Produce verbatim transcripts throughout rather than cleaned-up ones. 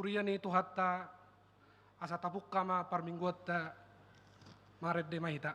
Huria ni Tuhanta, asa tapungka ma parmingguonta. Marende ma hita.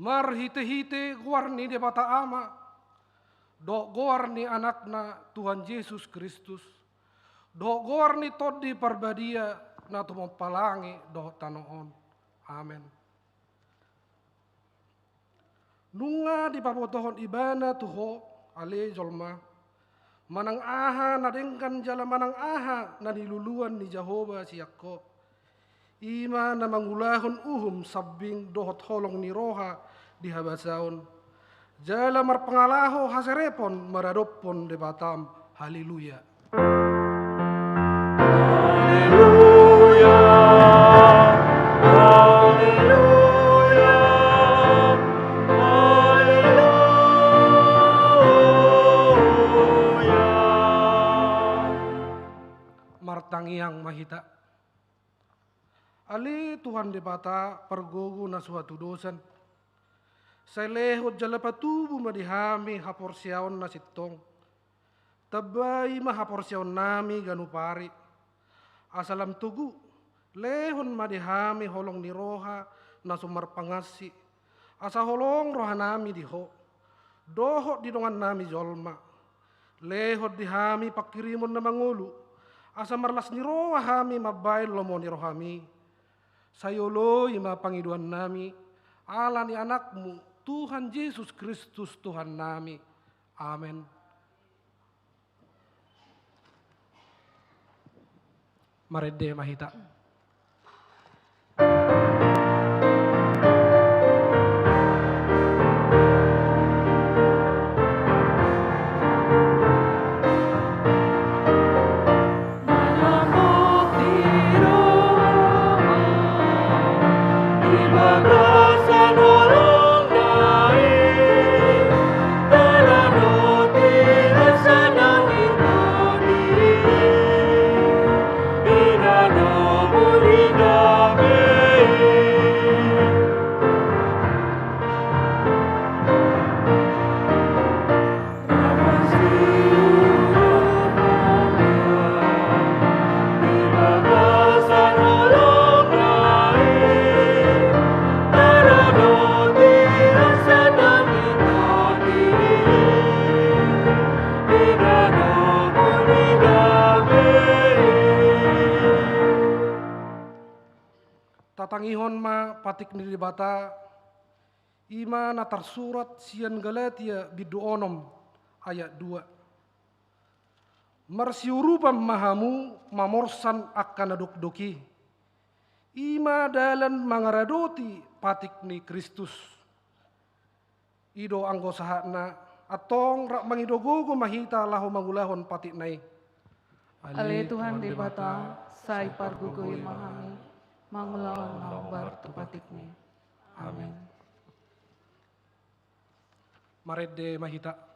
Marhitehite goar ni Debata Ama, dohot goar ni Anakna Tuhan Jesus Kristus, dohot goar ni Tondi Parbadia na tumompa langit dohot tano on. Amen. Nunga dipabotohon Ibana tu ho, ale jolma, manang aha na denggan jala manang aha na niluluan ni Jahowa sian ho. I ma na mangulahon uhum sambing dohot holong ni roha di habasaon, jala marpangalaho haserepon maradophon Debatam. Haleluya. Haleluya, haleluya, haleluya. Martangiang ma hita. Ale Tuhan Debata, pargogo na so hatudosan, sai lehon jala patubu ma di hami haporseaon na sintong. Tambai ma haporseaonnami ganup ari. Asa lam togu, lehon ma di hami holong ni roha na so marpangansi, asa holong rohanami di ho, dohot di dongannami jolma. Lehon di hami panghirimon na mangolu, asa marlas ni roha hami mambahen lomo ni rohami. Sai oloi ma pangidoannami, ala ni Anakmu, Tuhan Jesus Kristus Tuhannami. Amen. Marende ma hita. Tangihon ma patik ni Debata, i ma na tarsurat sian Galatia bindu onom ayat dua. Marsiurupan ma hamu mamorsan angka na dokdok i. I ma dalan mangaradoti patik ni Kristus. I do anggo sahatna, antong rap mangido gogo ma hita laho mangulahon patikna i. Ale Tuhan Debata, sai pargogoi ma hami, mangulahon na hombar tu patikmi. Amin. Marende ma hita.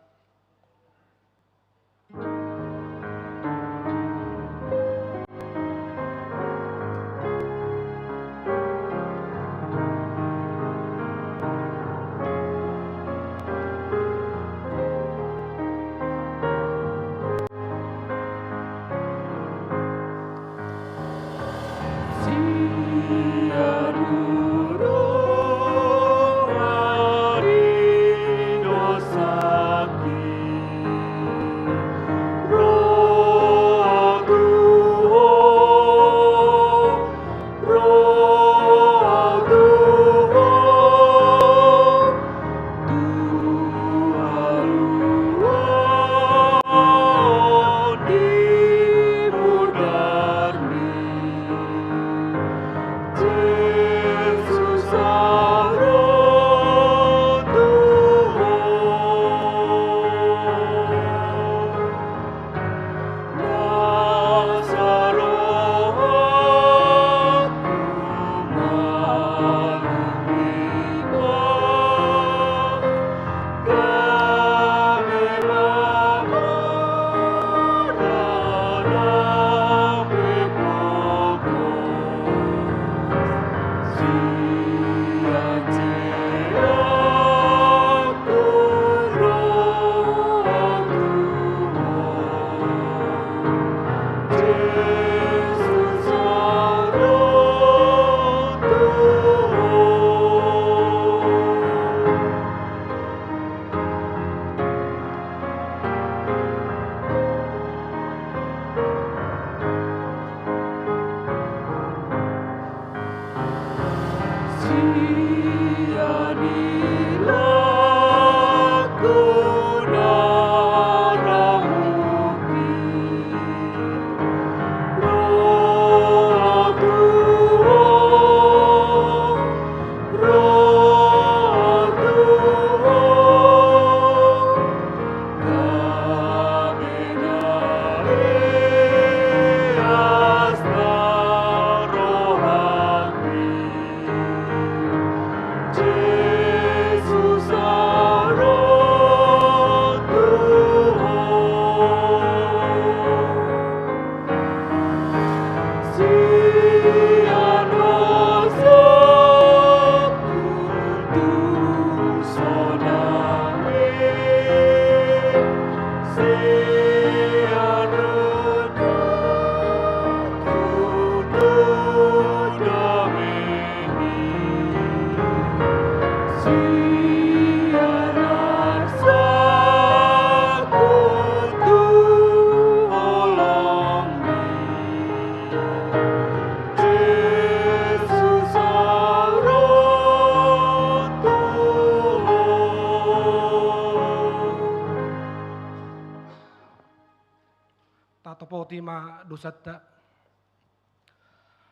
Tatopoti ma dosanta.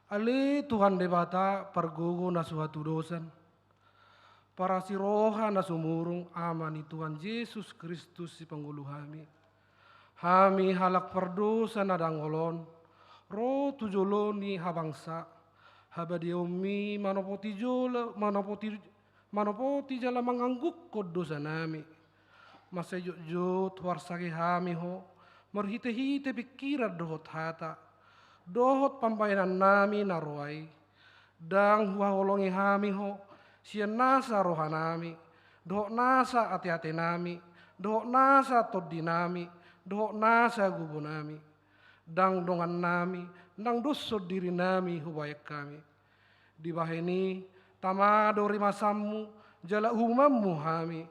Ale Tuhan Debata, pargogo na so hatudosan, parasi roha na sumurung, Ama ni Tuhan Jesus Kristus, sipangolu hami. Hami halak pardosa na dangol on, ro tu jolo ni habangsa, habadiaonmi manopoti jolo, manopoti, manopoti jala manganggungkon dosanami. Mansai jotjot huarsake hami Ho, marhitehite pingkiran dohot hata, dohot pambahenannami na roa i. Ndang huhaholongi hami Ho, sian nasa rohanami, dohot nasa ateatenami, dohot nasa tondinami, dohot nasa gobonami. Ndang dongannami, ndang doshon dirinami hubahen hami. Dibahen i, tama do rimasanmu, jala uhumanmu hami,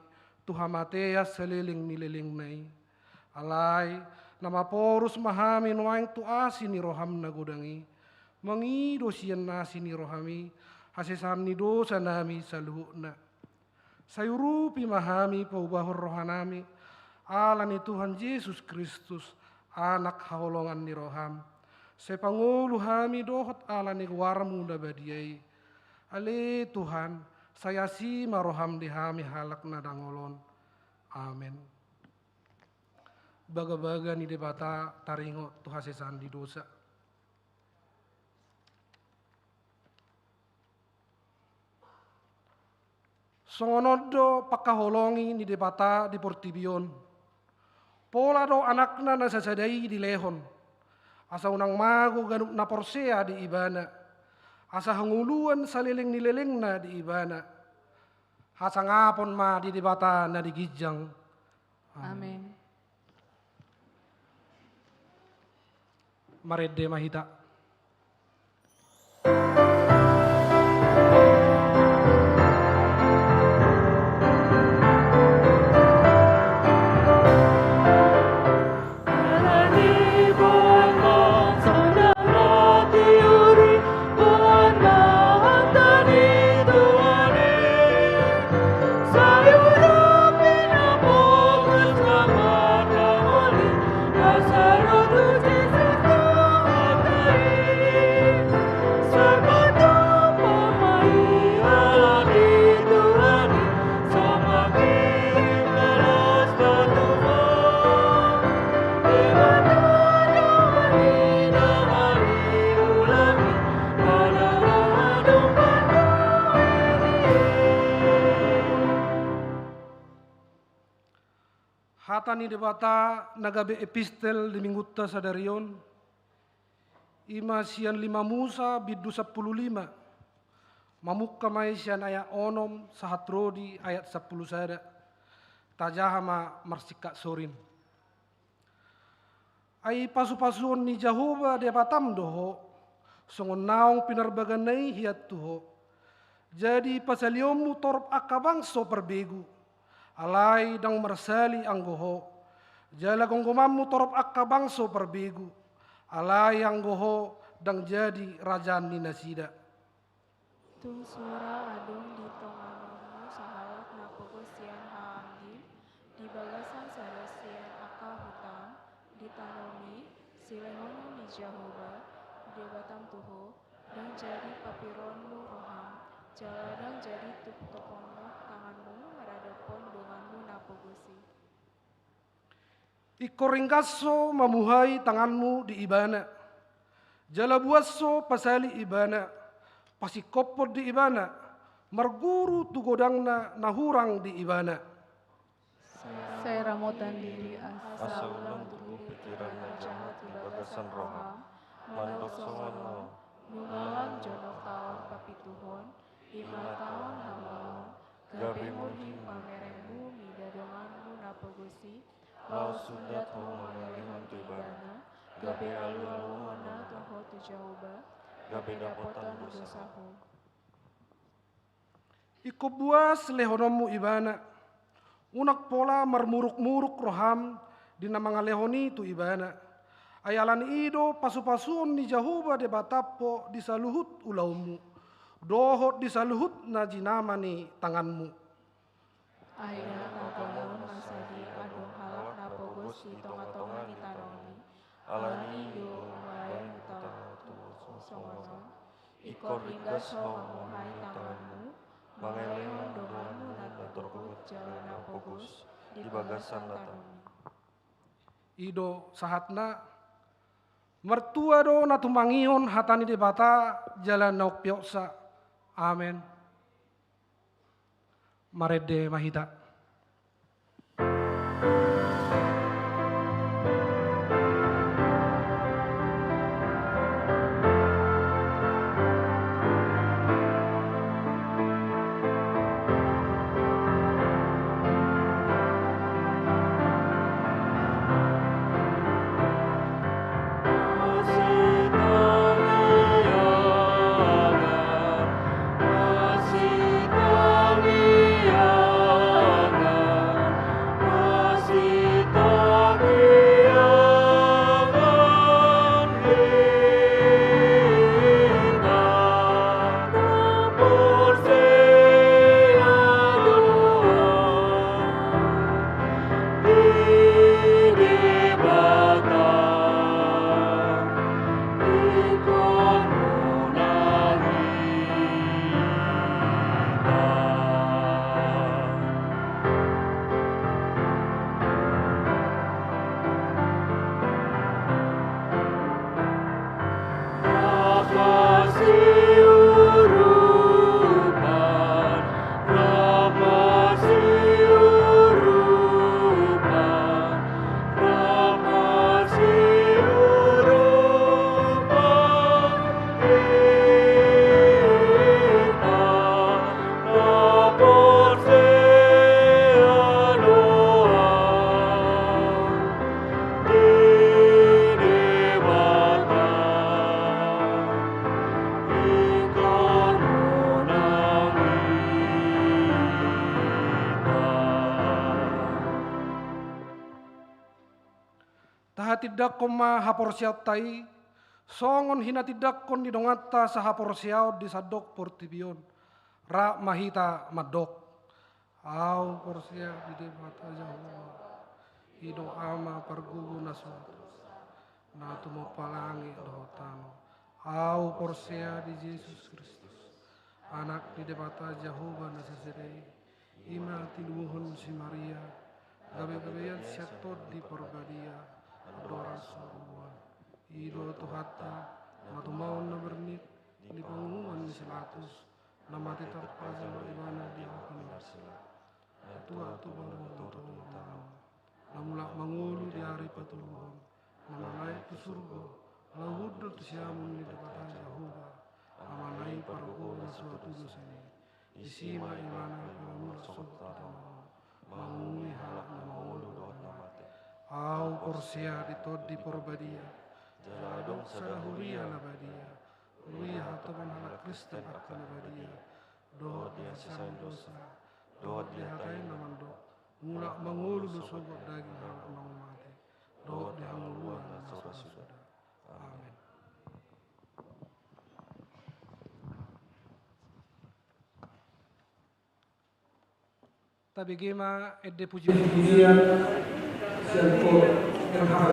tu hamatean saleleng ni lelengna i. Alai, na maporus ma hami nuaeng tu asi ni roham na godang i, mangido sian asi ni rohami, hasesaan ni dosa nami saluhutna. Sai urupi ma hami paubahon roha nami, ala ni Tuhan Jesus Kristus, Anak haholongan ni roham. Sai pangolu hami dohot ala ni goarmu na badia i. Ale Tuhan, sai asi ma roham di hami halak na dangol on. Amen. Bagabaga ni Debata taringot tu hasesaan ni dosa. Songon on do pangkaholongi ni Debata di portibi on. Pola do Anakna na sasada i dilehon, asa unang mago ganup na porsea di Ibana, asa hangoluan saleleng ni lelengna di Ibana. Hasangapon ma di Debata na di ginjang. Amen. Amen. Marende ma hita. Hata ni Debata na gabe epistel di minggunta sadari on, i ma sian lima Musa bindu sampulu lima, mamungka ma i sian ayat onom sahat ro di ayat sampulu sada. Tajaha ma marsingkat sorin. Ai pasupasuon ni Jahowa Debatam do ho, songon naung pinarbaganna i hian tu ho. Jadi pasalionmu torop angka bangso parbegu, alai ndang marsali anggo ho. Jala gomgomanmu torop angka bangso parbegu, alai anggo ho ndang jadi rajaan ni nasida. Tung sura adong di tonganonmu sahalak na pogos sian hahaanggi, di bagasan sada sian angka hutam, di tanomi, silehonon ni Jahowa Debatam tu ho, ndang jadi papironmu roham, jala ndang jadi tuptopon tanganmu maradophon donganmu na pogos i. Ingkon ringgas ho mamuhai tanganmu di Ibana, jala buas ho pasali Ibana, pasingkophon di Ibana, marguru tu godangna na hurang di Ibana. Sai ramotan diri asa unang tubu pikiran na jahat di bagasan roham, mandok songon on. Nunga lam jonok taon papituhon, i ma taon hamaolon, gabe murhing pamerengmu mida donganmu na pogos i, laos sundat ho mangalehon tu Ibana, gabe alualuhonna tu ho tu Jahowa, gabe dapotan dosa ho. Ingkon buas lehononmu Ibana, unang pola marmurukmuruk roham di na mangalehon i tu Ibana. Ai ala ni i do pasupasuon ni Jahowa Debatam ho di saluhut ulaonmu, dohot di saluhut na jinama ni tanganmu. Ai ndang tagamon masa di adong halak na pogos di tongatonga ni tanomi, ala ni i do umbahen hutangihon songon on. Ingkon ringgas ho mamuhai tanganmu, mangalehon donganmu na torgut jala na pogos di bagasan tanomi. I do sahatna. Martua do na tumangihon hata ni Debata jala na umpeopsa. Amen. Marende ma hita. Tahatindangkon ma haporseaonta i, songon hinatindangkon ni donganta sahaporseaon di sandok portibi on, rap ma hita mandok. Ahu porsea di Debata Jahowa, i do Ama pargogo na so hatusa, na tumompa langit dohot tano. Ahu porsea di Jesus Kristus, Anak ni Debata Jahowa na sasada i, i ma tinubuhon si Maria, gabe gabean sian Tondi Porbadia, andorang so ro bulan. I do Tuhanta, na tumaon na bernit di panguhuman ni si Pilatus, na mate tarpajal do ibana di ahu ni marsila, na tua tu banua, tua tu tano, na mulak mangolu di ari patoluhon, na manaek tu surgo, laho hundul tu siamun ni Debata Jahowa, Amana i pargogo na so hatudosan i. Disi ma ibana gabe mulak sogot tu tano on, mangulahon halak na mangolu dohot na mate. Ahu porsea di Tondi Porbadia, jala adong sada huria na badia, huria hatopan halak Kristen angka na badia, dohot di hasisain dosa, dohot di hata i na mandok, mulak mangolu do sogot daging halak na mate, dohot di hangoluan na so ra suda. Amen. Tabege ma ende puji-pujian sian Tuhan yang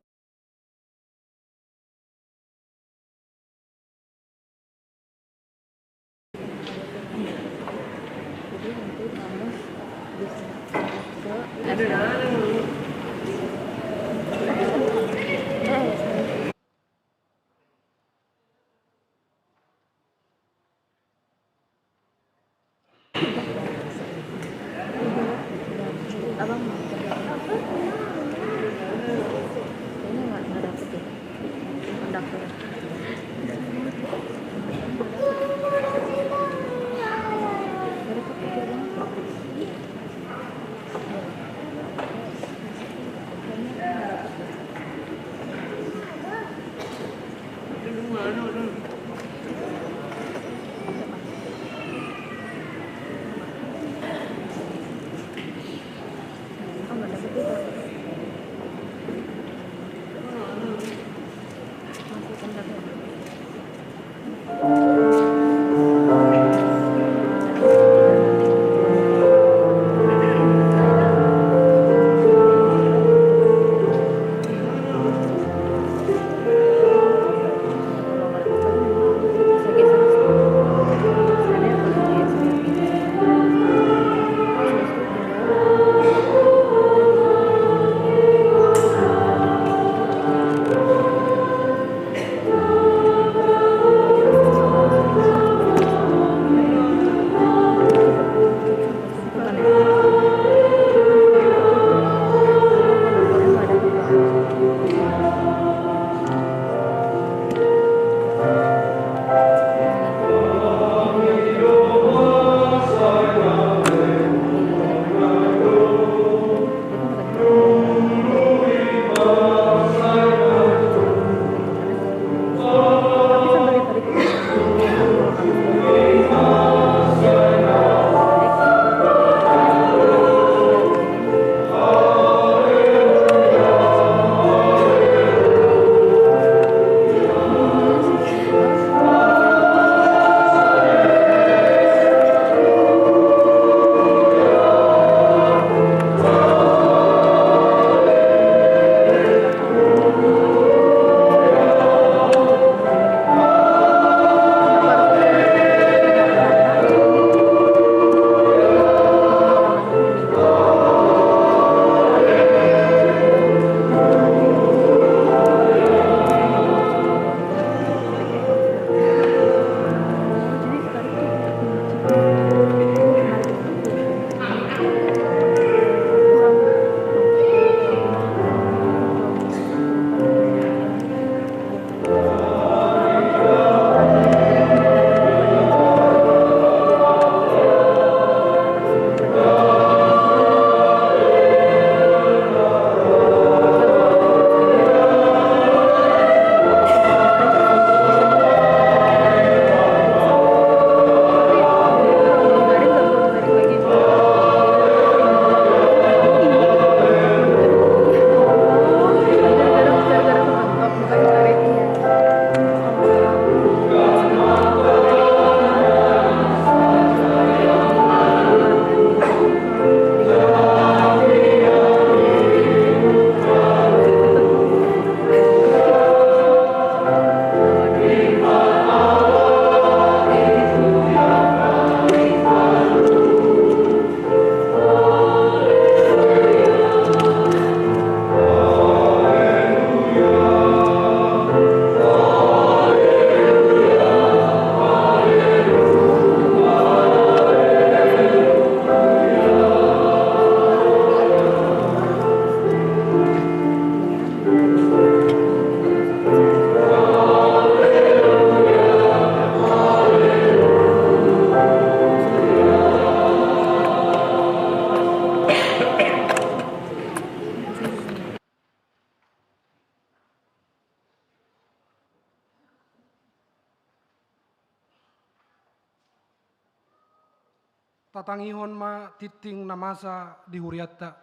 Tatangihon ma tingting na masa di hurianta.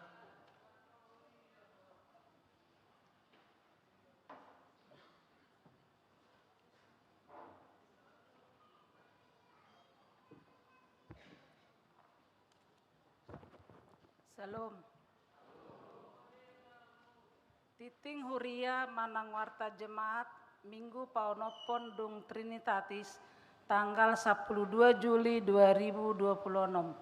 Syalom. Tingting huria manang warta jemaat, Minggu paonomhon dung Trinitatis, tanggal sampulu dua Juli dua ribu dua puluh enam.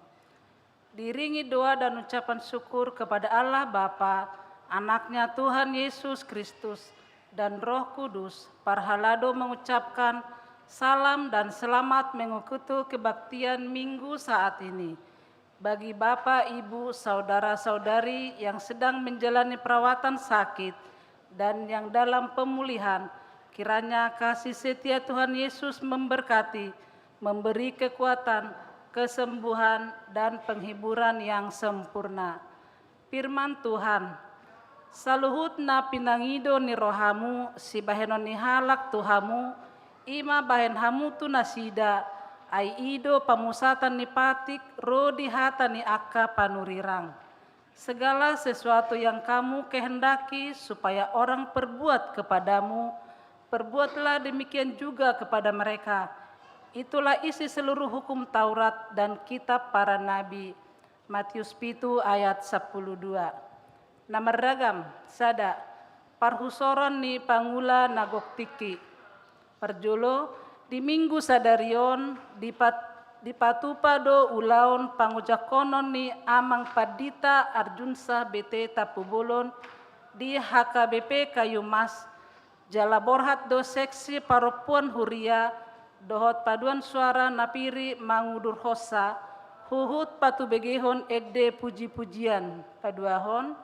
Diiringi doa dan ucapan syukur kepada Allah Bapa, Anaknya Tuhan Yesus Kristus, dan Roh Kudus, parhalado mengucapkan salam dan selamat mengikuti kebaktian Minggu saat ini. Bagi Bapak, Ibu, saudara-saudari yang sedang menjalani perawatan sakit dan yang dalam pemulihan, kiranya kasih setia Tuhan Yesus memberkati, memberi kekuatan, kesembuhan, dan penghiburan yang sempurna. Firman Tuhan, saluhut na pinangido ni rohamu sibahenon ni halak tu hamu, i ma bahen hamu tu nasida, ai i do pamusatan ni patik ro di hata ni angka panurirang. Segala sesuatu yang kamu kehendaki supaya orang perbuat kepadamu, perbuatlah demikian juga kepada mereka. Itulah isi seluruh hukum Taurat dan kitab para nabi. Matius pitu ayat sampulu dua. Na marragam, sada, parhusoron ni pangula na gok tingki. Parjolo, di Minggu sadari on dipat-, dipatupa do ulaon pangojakhonon ni Amang Pandita Arjunsa B T Tampubolon di H K B P Kayumas, jala borhat do seksi parompuan huria dohot paduan suara na pir mangudurhonsa, huhut patubegehon ende puji-pujian. Paduahon,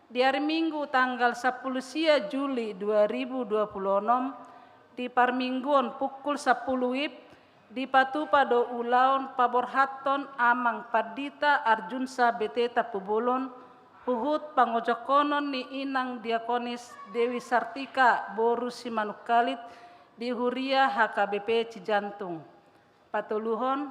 di ari Minggu tanggal sampulu sia Juli dua ribu dua puluh onom, di parmingguon pukul sampulu wib, dipatupa do ulaon paborhathon Amang Pandita Arjunsa B T Tampubolon, huhut pangojakhonon ni Inang Diakonis Dewi Sartika boru Simanungkalit di huria H K B P Cijantung. Patoluhon,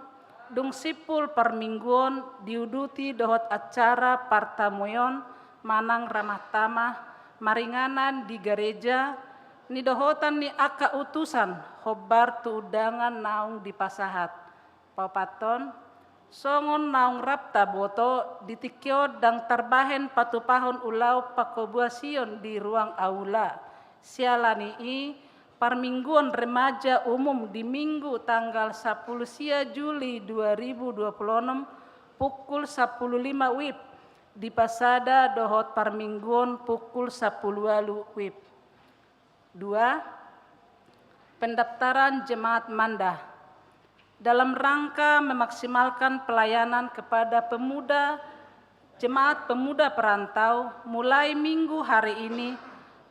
dung simpul parmingguon diuduti dohot acara partamueon manang ramah tamah maringanan di gareja, nidohotan ni angka utusan hombar tu undangan naung dipasahat. Paopathon, songon naung rap taboto, di tingki on ndang tarbahen patupahon ulaon pangkomusion di ruang aula. Siala ni i, parmingguon remaja umum di Minggu tanggal sampulu sia Juli dua ribu dua puluh onom pukul sampulu lima wib dipasada dohot parmingguon pukul sampulu ualu wib. Dua, pendaftaran jemaat mandah. Dalam rangka memaksimalkan pelayanan kepada pemuda, jemaat pemuda perantau, mulai Minggu hari ini,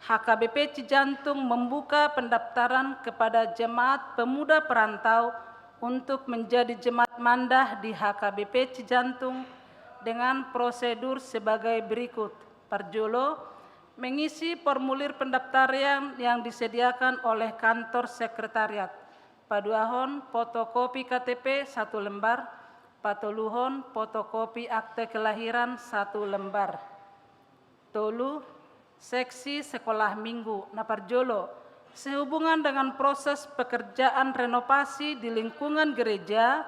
H K B P Cijantung membuka pendaftaran kepada jemaat pemuda perantau untuk menjadi jemaat mandah di H K B P Cijantung dengan prosedur sebagai berikut. Parjolo, mengisi formulir pendaftaran yang disediakan oleh kantor sekretariat. Paduahon, fotokopi K T P satu lembar. Patoluhon, fotokopi akte kelahiran satu lembar. Tolu, seksi sekolah minggu. Na parjolo, sehubungan dengan proses pekerjaan renovasi di lingkungan gereja,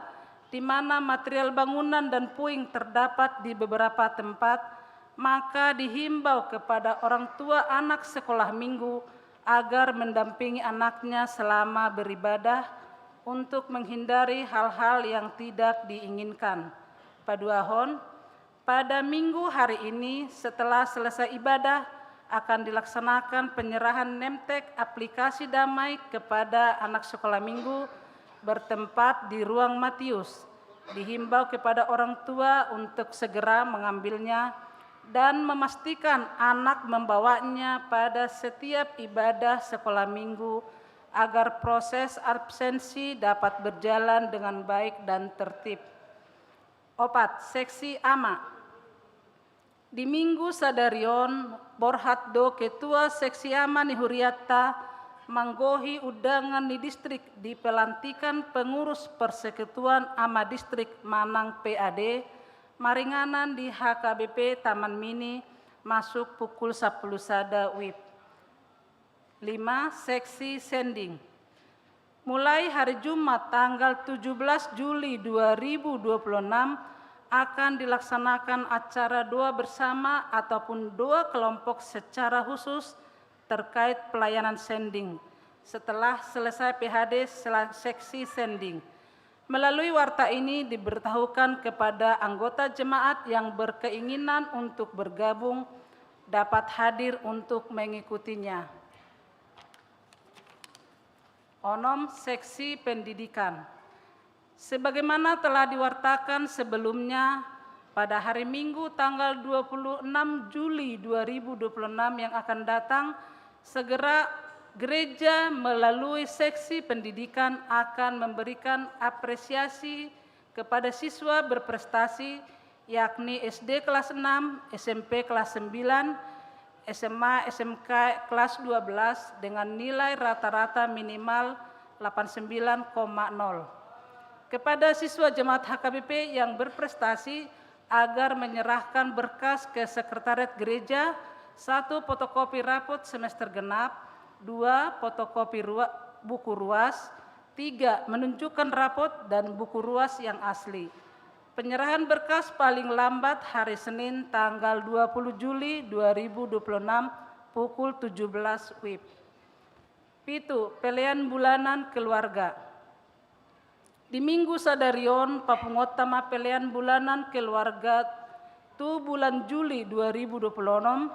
di mana material bangunan dan puing terdapat di beberapa tempat, maka dihimbau kepada orang tua anak sekolah minggu agar mendampingi anaknya selama beribadah untuk menghindari hal-hal yang tidak diinginkan. Paduahon, pada Minggu hari ini, setelah selesai ibadah, akan dilaksanakan penyerahan nemtek aplikasi damai kepada anak sekolah minggu bertempat di ruang Matius. Dihimbau kepada orang tua untuk segera mengambilnya dan memastikan anak membawanya pada setiap ibadah sekolah minggu, agar proses absensi dapat berjalan dengan baik dan tertib. Opat, seksi ama. Di Minggu sadari on, borhat do ketua seksi ama ni hurianta, Manggohi undangan ni distrik di pelantikan pengurus Persekutuan Ama Distrik manang P A D, maringanan di H K B P Taman Mini, masuk pukul sampulu sada wib. Lima, seksi sending. Mulai hari Jumat tanggal tujuh belas Juli dua ribu dua puluh enam akan dilaksanakan acara doa bersama ataupun doa kelompok secara khusus terkait pelayanan sending setelah selesai P H D sela-, seksi sending. Melalui warta ini diberitahukan kepada anggota jemaat yang berkeinginan untuk bergabung dapat hadir untuk mengikutinya. Onom, seksi pendidikan. Sebagaimana telah diwartakan sebelumnya, pada hari Minggu tanggal dua puluh enam Juli dua ribu dua puluh enam yang akan datang, segera gereja melalui seksi pendidikan akan memberikan apresiasi kepada siswa berprestasi, yakni S D kelas enam, S M P kelas sembilan, S M A, S M K kelas dua belas dengan nilai rata-rata minimal delapan sembilan koma nol. Kepada siswa jemaat H K B P yang berprestasi agar menyerahkan berkas ke sekretariat gereja, satu, fotokopi rapot semester genap, dua, fotokopi rua-, buku ruas, tiga, menunjukkan rapot dan buku ruas yang asli. Penyerahan berkas paling lambat hari Senin tanggal dua puluh Juli dua ribu dua puluh enam pukul tujuh belas wib. Pitu, pelean bulanan keluarga. Di minggu sadari on, papunguonta ma pelean bulanan keluarga tu bulan Juli dua ribu dua puluh onom,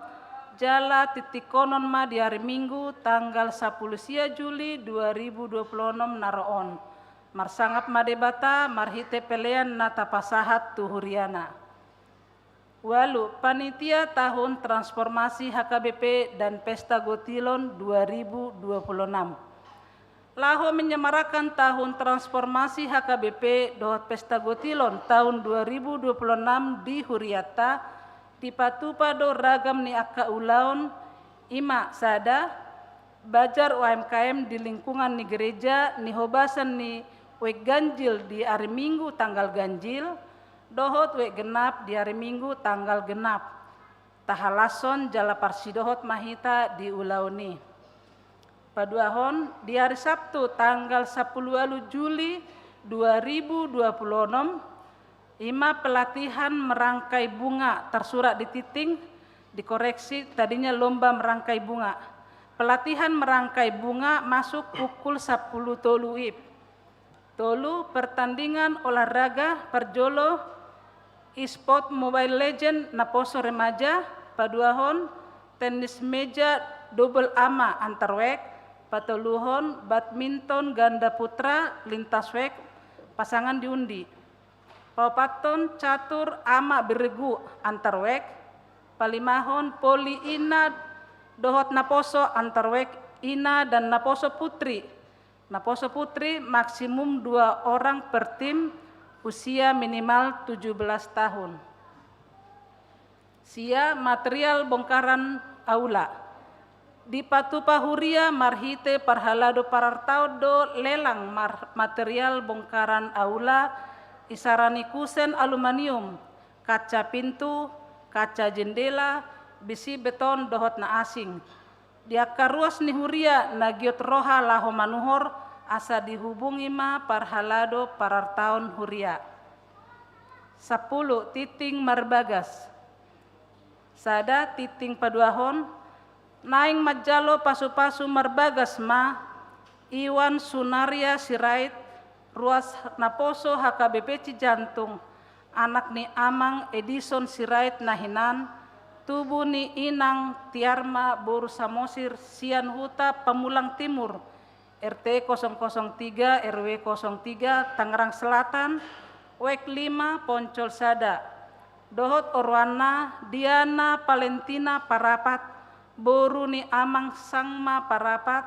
jala titikkonon ma di ari Minggu tanggal sampulu sia Juli dua ribu dua puluh onom na ro on. Marsangap ma Debata marhite pelean na tapasahat tu huriana. Ualu, panitia tahun transformasi H K B P dan pesta gotilon dua ribu dua puluh enam. Laho menyemarakan tahun transformasi H K B P dohot pesta gotilon tahun dua ribu dua puluh enam di hurianta, dipatupa do ragam ni angka ulaon, i ma sada, bazar U M K M di lingkungan ni gereja, nihobasan ni wijk ganjil di ari Minggu tanggal ganjil, dohot wijk genap di ari Minggu tanggal genap. Tahalashon jala parsidohot ma hita di ulaon i. Paduahon, di ari Sabtu tanggal sampulu ualu Juli dua ribu dua puluh onom, i ma pelatihan merangkai bunga, tersurat di tingting, dikoreksi, tadinya lomba merangkai bunga. Pelatihan merangkai bunga masuk pukul sampulu tolu wib. Tolu, pertandingan olahraga parjolo, e-sport Mobile Legend naposo remaja, paduahon, tenis meja double ama antar wijk, patoluhon, badminton ganda putra lintas wijk, pasangan di undi. Paopathon, catur ama beregu antar wijk, palimahon, voli ina dohot naposo antar wijk, ina dan naposo putri. Naposo putri maksimum dua orang per tim, usia minimal tujuh belas tahun. Sia, material bongkaran aula. Dipatupa huria marhite parhalado parartaon do lelang mar-, material bongkaran aula, isarani kusen aluminium, kaca pintu, kaca jendela, besi beton dohot na asing. Di angka ruas ni huria na giot roha laho manuhor, asa dihubungi ma parhalado parartaon huria. Sampulu, tingting marbagas. Sada, tingting paduahon, naeng manjalo pasupasu marbagas ma Iwan Sunaria Sirait, ruas naposo H K B P Cijantung, anak ni amang Edison Sirait na hinan, tubu ni inang Tiarma boru Samosir sian huta Pamulang Timur, R T kosong kosong tiga, R W kosong tiga, Tangerang Selatan, wijk lima, Poncol sada. Dohot oroanna Diana Valentina Parapat, boru ni amang Sangma Parapat,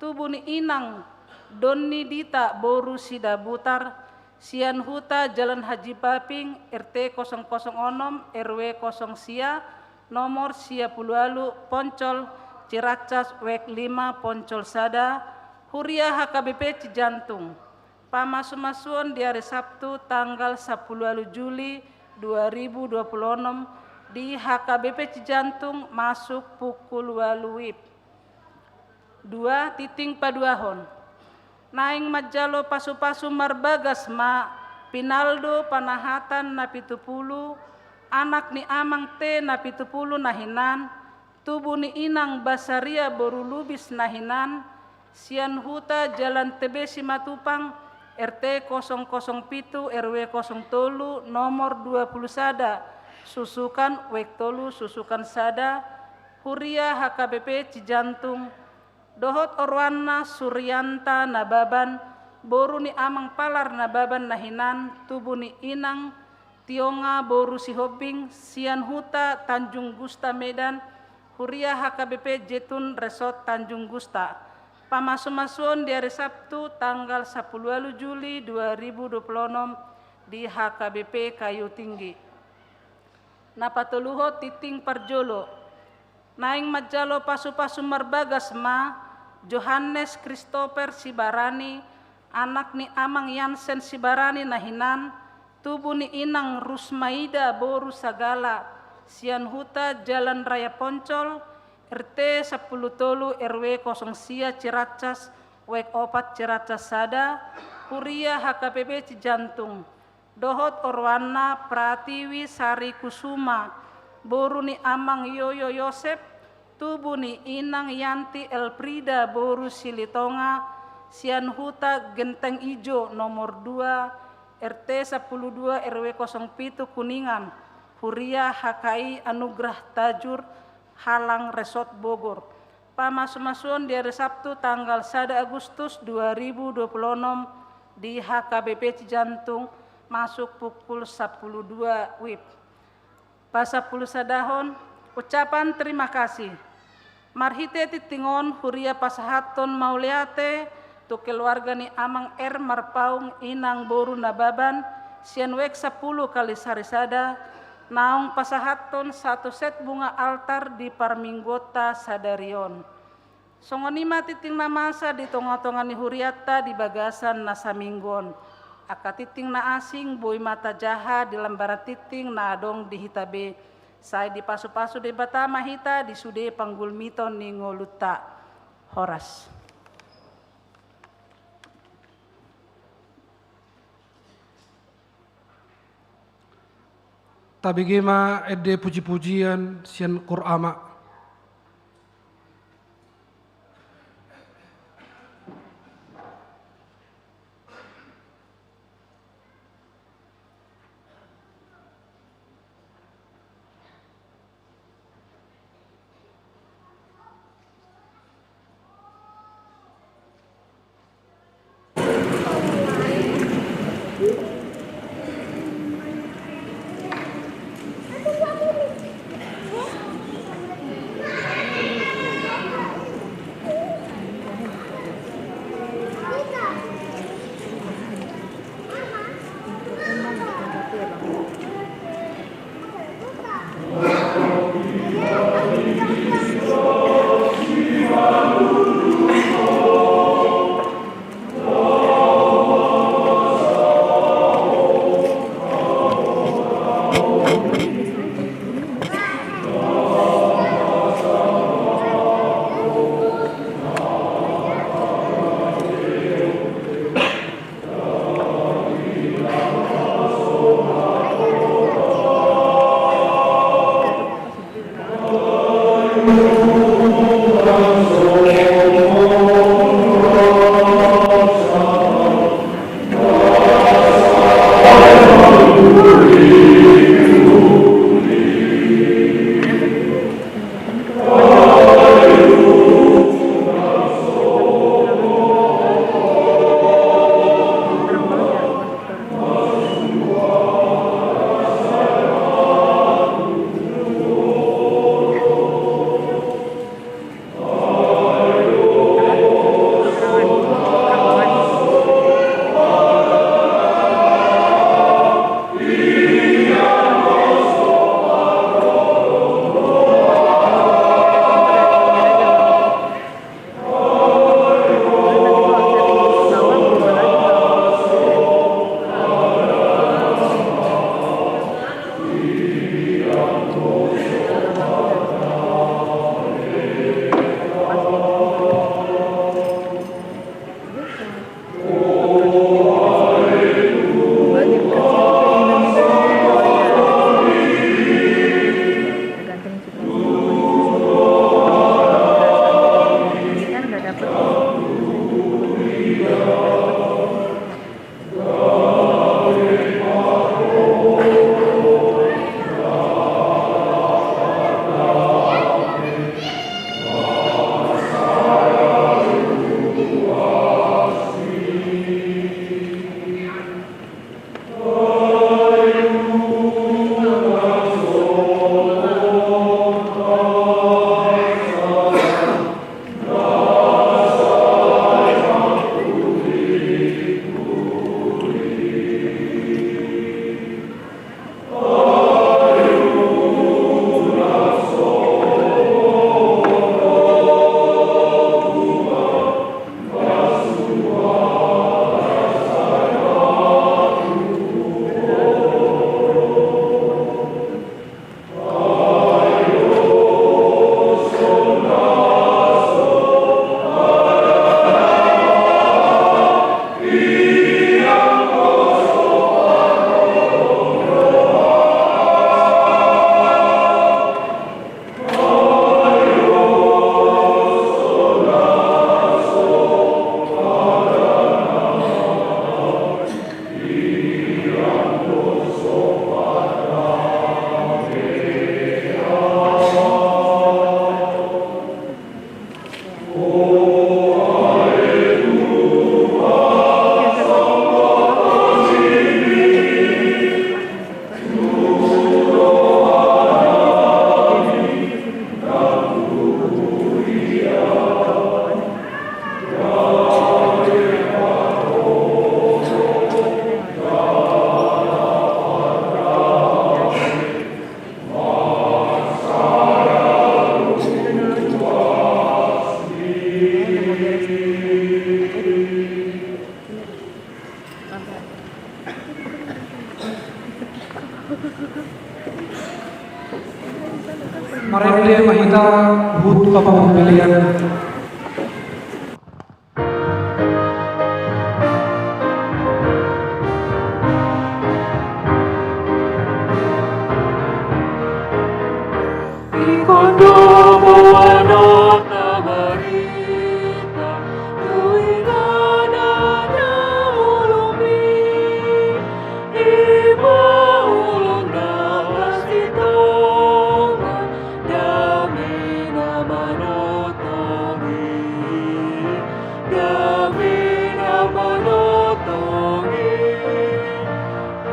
tubu ni inang Donni Dita boru Sidabutar, sian huta Jalan Haji Baping, R T kosong kosong onom, R W kosong sia, nomor sia pulu ualu, Poncol, Ciracas, wek lima, Poncol sada, huria H K B P Cijantung. Pamasumasuon di ari Sabtu tanggal sampulu ualu Juli dua ribu dua puluh onom di H K B P Cijantung masuk pukul ualu wib. Dua, tingting paduahon. Naeng manjalo pasupasu marbagas ma Pinaldo Panahatan na pitu pulu, anak ni amang T na pitu pulu na hinan, tubu ni inang Basaria boru Lubis na hinan, sian huta Jalan T B Simatupang, R T kosong kosong pitu, R W kosong tolu, nomor dua pulu sada, susukan, wek tolu, susukan sada, huria H K B P Cijantung, dohot oroanna Surianta Nababan, boru ni amang Palar Nababan na hinan, tubu ni inang Tionga boru Sihombing, sian huta Tanjung Gusta Medan, huria H K B P Jetun Resort Tanjung Gusta. Pamasumasuon di ari Sabtu tanggal sampulu ualu Juli dua ribu dua puluh onom di H K B P Kayu Tinggi. Na patoluhon, tingting parjolo. Naeng manjalo pasupasu marbagas ma Johannes Christopher Sibarani, anak ni amang Yansen Sibarani na hinan, tubu ni inang Rusmaida boru Sagala, sian huta Jalan Raya Poncol, R T sampulu tolu, R W kosong sia, Ciracas, wek opat, Ciracas sada, huria H K B P Cijantung, dohot oroanna Pratiwi Sari Kusuma, boru ni amang Yoyo Yosep, tubu ni inang Yanti Elfrida boru Silitonga, sian huta Genteng Ijo nomor dua, R T sampulu dua, R W kosong pitu, Kuningan, huria H K I Anugrah Tajur, Halang Resort Bogor. Pamasumasuon di ari Sabtu tanggal sada Agustus dua ribu dua puluh onom di H K B P Cijantung masuk pukul sampulu dua wib. Pasampulu sadahon, ucapan terima kasih. Marhite tingting on huria pasahathon mauliate tu keluarga ni amang R Marpaung inang boru Nababan, sian wek sampulu Kalisari sada, naung pasahathon satu set bunga altar di parmingguonta sadari on. Songon i ma tingting na masa di tongatonga ni hurianta di bagasan na saminggu on. Angka tingting na asing boi ma tajaha di lambaran tingting na adong di hita be. Sai dipasupasu Debata ma hita di sude panggulmiton ni ngolunta. Horas. Tabege ma ende pujipujian sian Qur'an. Huhut hapangompolon. Ingkon do boanonta barita tu inganan na olomi, i ma ulaon na marsitonga, dame na manongtong i, dame na manongtong i.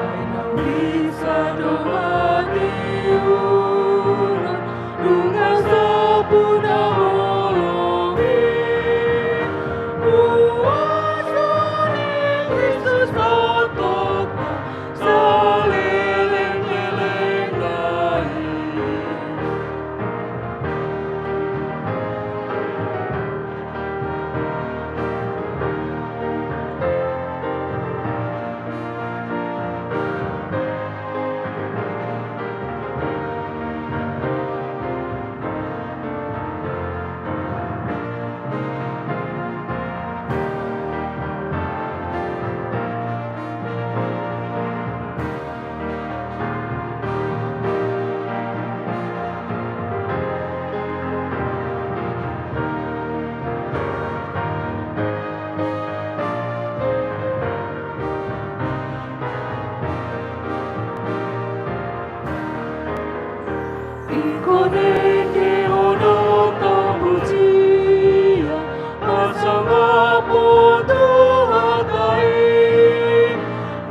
Ai naung bisa do hatiuron, nunga sapu na holong i. Huaso ni Kristus tongtong saleleng-lelengna i. Ingkon dengke hona tu pujian, pasangaphon tu hata i,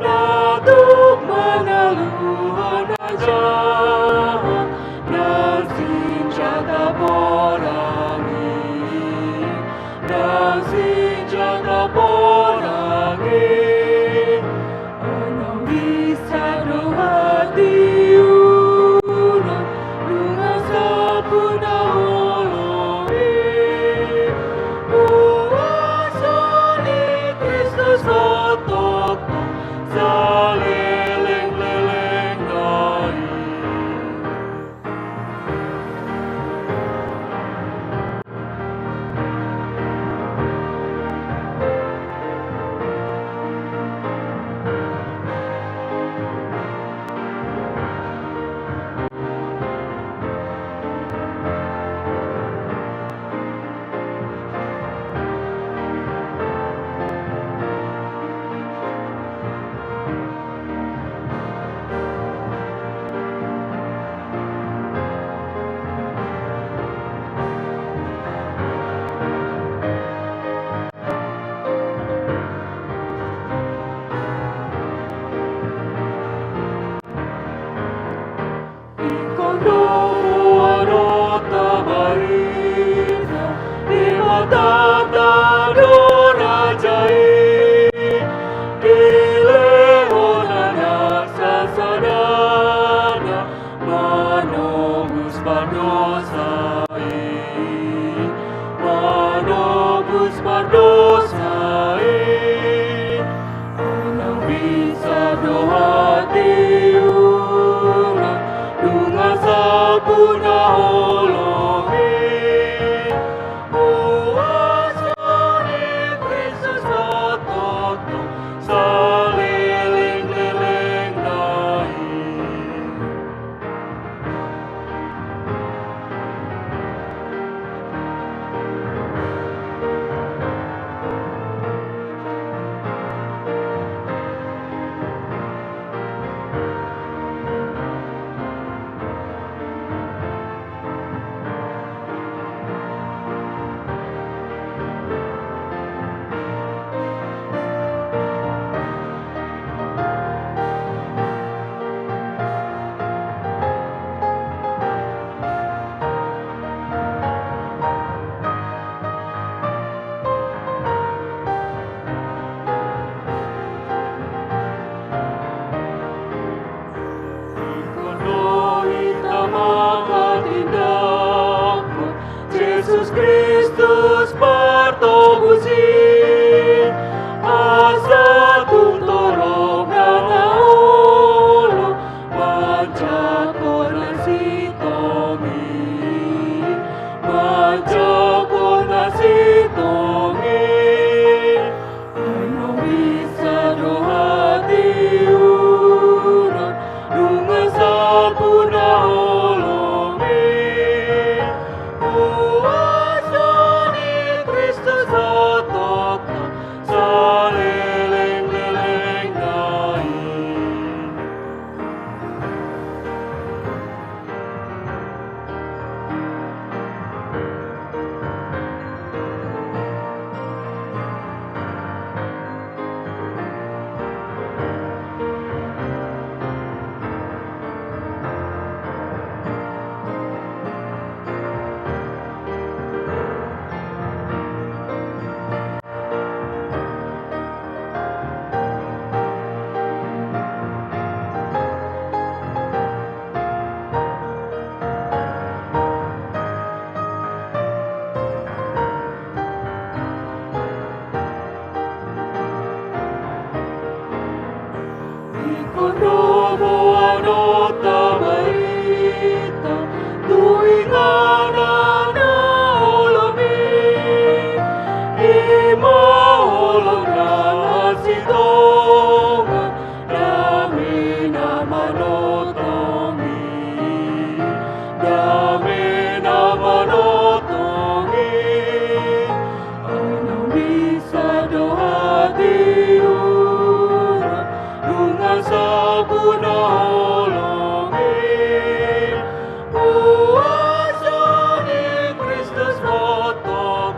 na tuk manaluhon na jahat, na sinjata podang i, na sinjata podang i. Ai naung bisa do hatiuron, nunga sapu na holong i. Huaso ni Kristus tongtong saleleng-lelengna i. Ingkon do boanonta barita, di matanta do raja i, dilehon anakna sasadana, manobus pardosa i, manobus pardosa i. Ai naung bisa do hatiuron, nunga sapu na holong i. Huaso ni Kristus tongtong saleleng-lelengna i. Nolongi kuasa ni Kristus botok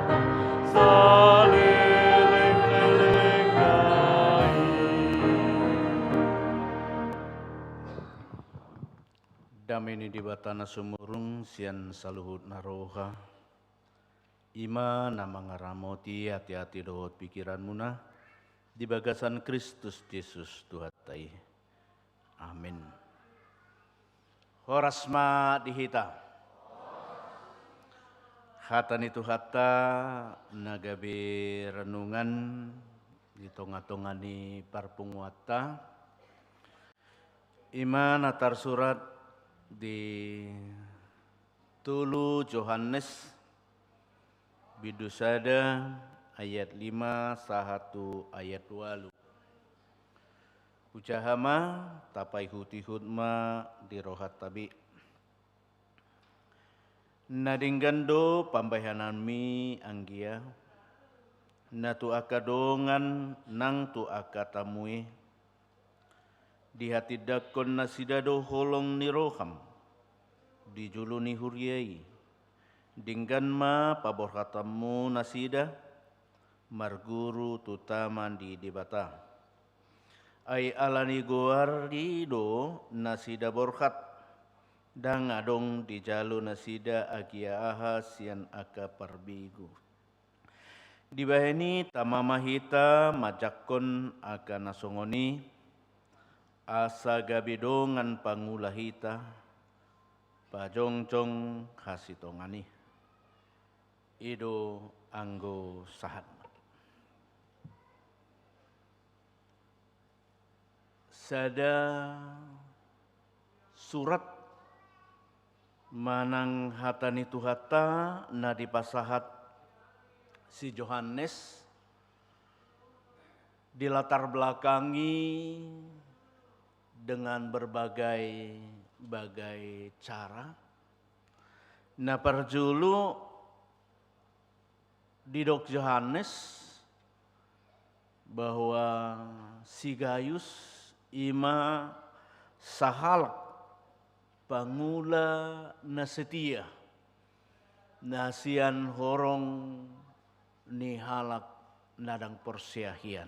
saleleng-leleng nai. Dame ni Debata na sumurung sian saluhut na roha, i ma na mangaramoti ateate dohot pingkiranmuna di bagasan Kristus Jesus Tuhanta i. Amin. Horas ma di hita. Hata ni Tuhanta na gabe renungan di tonga-tonga ni parpunguanta, i ma na tarsurat di tolu Johannes, bindu sada, ayat lima sahat tu ayat ualu. Hujaha ma, tapaihut-ihut ma di rohanta be. Na denggan do pambahenanmi anggia, na tu angka dongan nang tu angka tamu i. Dihatindangkon nasida do holong ni roham di jolo ni huria i. Denggan ma paborhatanmu nasida marguru tu Tama ni Debata. Ai ala ni goar i do nasida borhat, ndang adong dijalo nasida agia aha sian angka parbegu. Dibahen i tama ma hita manjangkon angka na songon i, asa gabe dongan pangula hita, pajongjong hasintongan i. I do anggo sahatna. Sada surat manang hata ni Tuhanta na dipasahat si Johannes dilatar belakangi dengan berbagai-bagai cara. Na parjolo, didok Johannes bahwa si Gayus i ma sahalak pangula na setia, na sian horong ni halak na ndang porsea hian.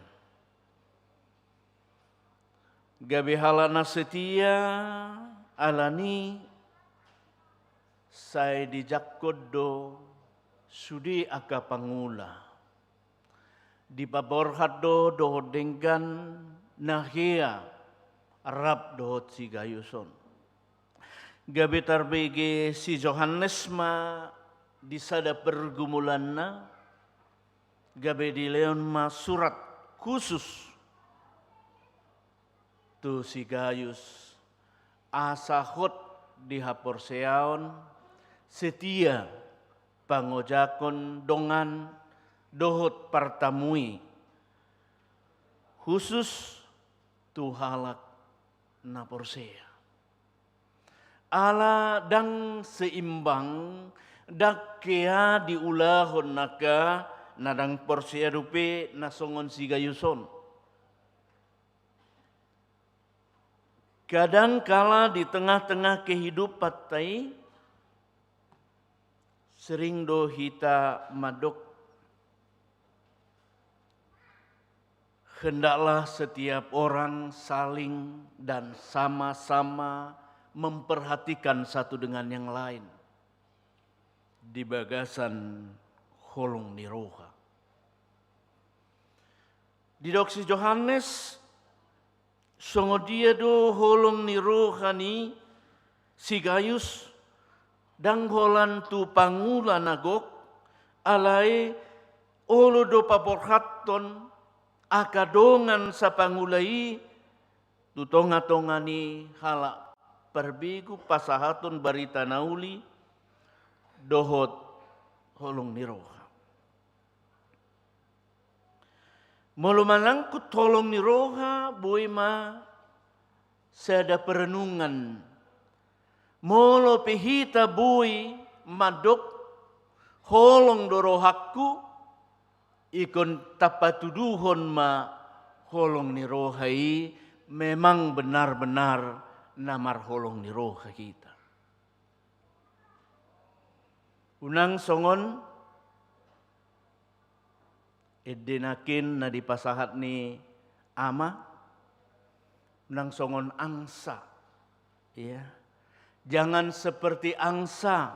Gabe halak na setia, alani sai dijangkon do sude angka pangula. Dipaborhat do dohot denggan na hea rap dohot si Gayus on. Gabe tarbege si Johannes ma di sada pergumulanna, gabe dilehon ma surat khusus tu si Gayus, asa hot di haporseaon, setia pangojakon dongan dohot partamui, khusus tu halak na porsea. Ala ndang seimbang, ndang hea diulahon angka na ndang porsea dope na songon si Gayus on. Kadang kala di tengah-tengah kehidupanta i, sering do hita mandok, hendaklah setiap orang saling dan sama-sama memperhatikan satu dengan yang lain di bagasan holong ni roha. Didok si Johannes, songon dia do holong ni roha ni si Gayus, ndang holan tu pangula na gok, alai olo do paborhathon angka dongan sapangula i tu tonga-tonga ni halak parbegu pasahathon barita na uli dohot holong ni roha. Molo manangkut holong ni roha, boi ma sada perenungan. Molo pe hita boi mandok, holong do rohangku, ingkon tapatuduhon ma holong ni roha i memang benar-benar na marholong ni roha hita. Unang songon ende nangkin na dipasahat ni ama, unang songon angsa, ya. Jangan seperti angsa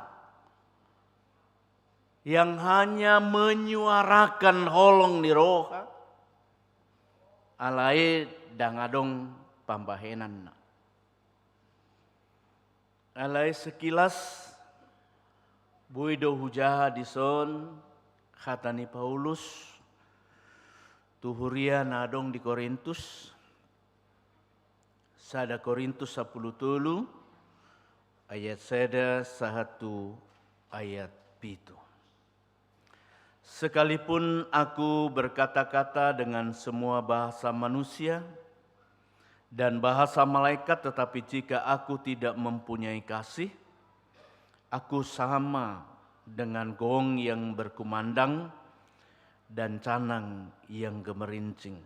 yang hanya menyuarakan holong ni roha, alai ndang adong pambahenanna. Alai sekilas, boi do hujaha dison hata ni Paulus tu huria na adong di Korintus, sada Korintus sampulu tolu, ayat sada sahat tu ayat pitu. Sekalipun aku berkata-kata dengan semua bahasa manusia dan bahasa malaikat, tetapi jika aku tidak mempunyai kasih, aku sama dengan gong yang berkumandang dan canang yang gemerincing.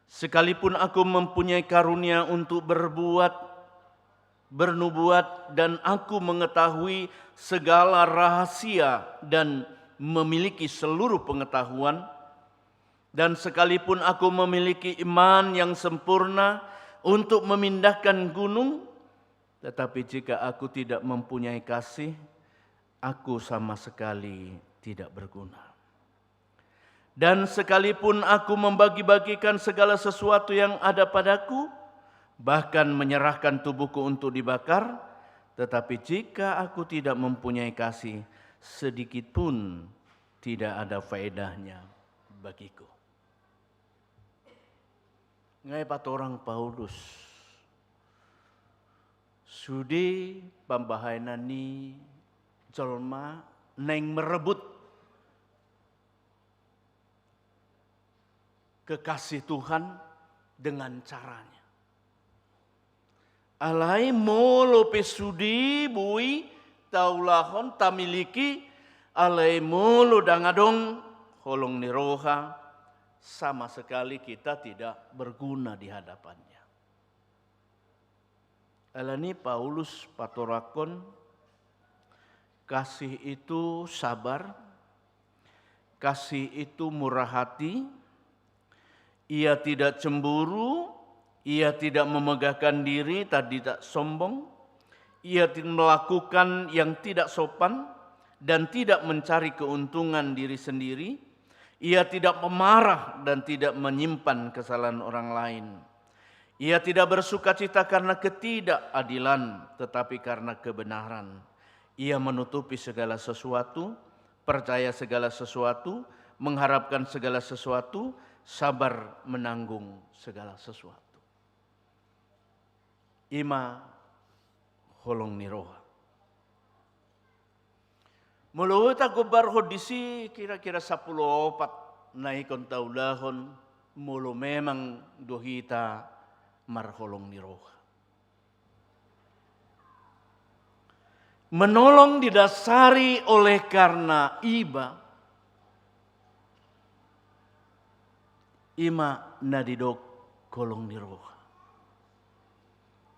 Sekalipun aku mempunyai karunia untuk berbuat, bernubuat, dan aku mengetahui segala rahasia dan memiliki seluruh pengetahuan, dan sekalipun aku memiliki iman yang sempurna untuk memindahkan gunung, tetapi jika aku tidak mempunyai kasih, aku sama sekali tidak berguna. Dan sekalipun aku membagi-bagikan segala sesuatu yang ada padaku, bahkan menyerahkan tubuhku untuk dibakar, tetapi jika aku tidak mempunyai kasih, sedikit pun tidak ada faedahnya bagiku. Nga dipatorang Paulus sude pambahenan ni jolma naeng merebut kekasih Tuhan dengan caranya. Alai molo pe sude boi taulahon, tamiliki, alai molo ndang adong holong ni roha, sama sekali kita tidak berguna di hadapan-Nya. Alani Paulus patorangkon, kasih itu sabar, kasih itu murah hati, ia tidak cemburu, ia tidak memegahkan diri, tidak sombong, ia tidak melakukan yang tidak sopan, dan tidak mencari keuntungan diri sendiri, ia tidak pemarah dan tidak menyimpan kesalahan orang lain. Ia tidak bersukacita karena ketidakadilan, tetapi karena kebenaran. Ia menutupi segala sesuatu, percaya segala sesuatu, mengharapkan segala sesuatu, sabar menanggung segala sesuatu. I ma holong ni roha. Molo hita gombarhon disi kira-kira sampulu opat na ingkon taulahon, molo memang do hita marholong ni roha. Menolong didasari oleh karena iba, i ma na didok holong ni roha.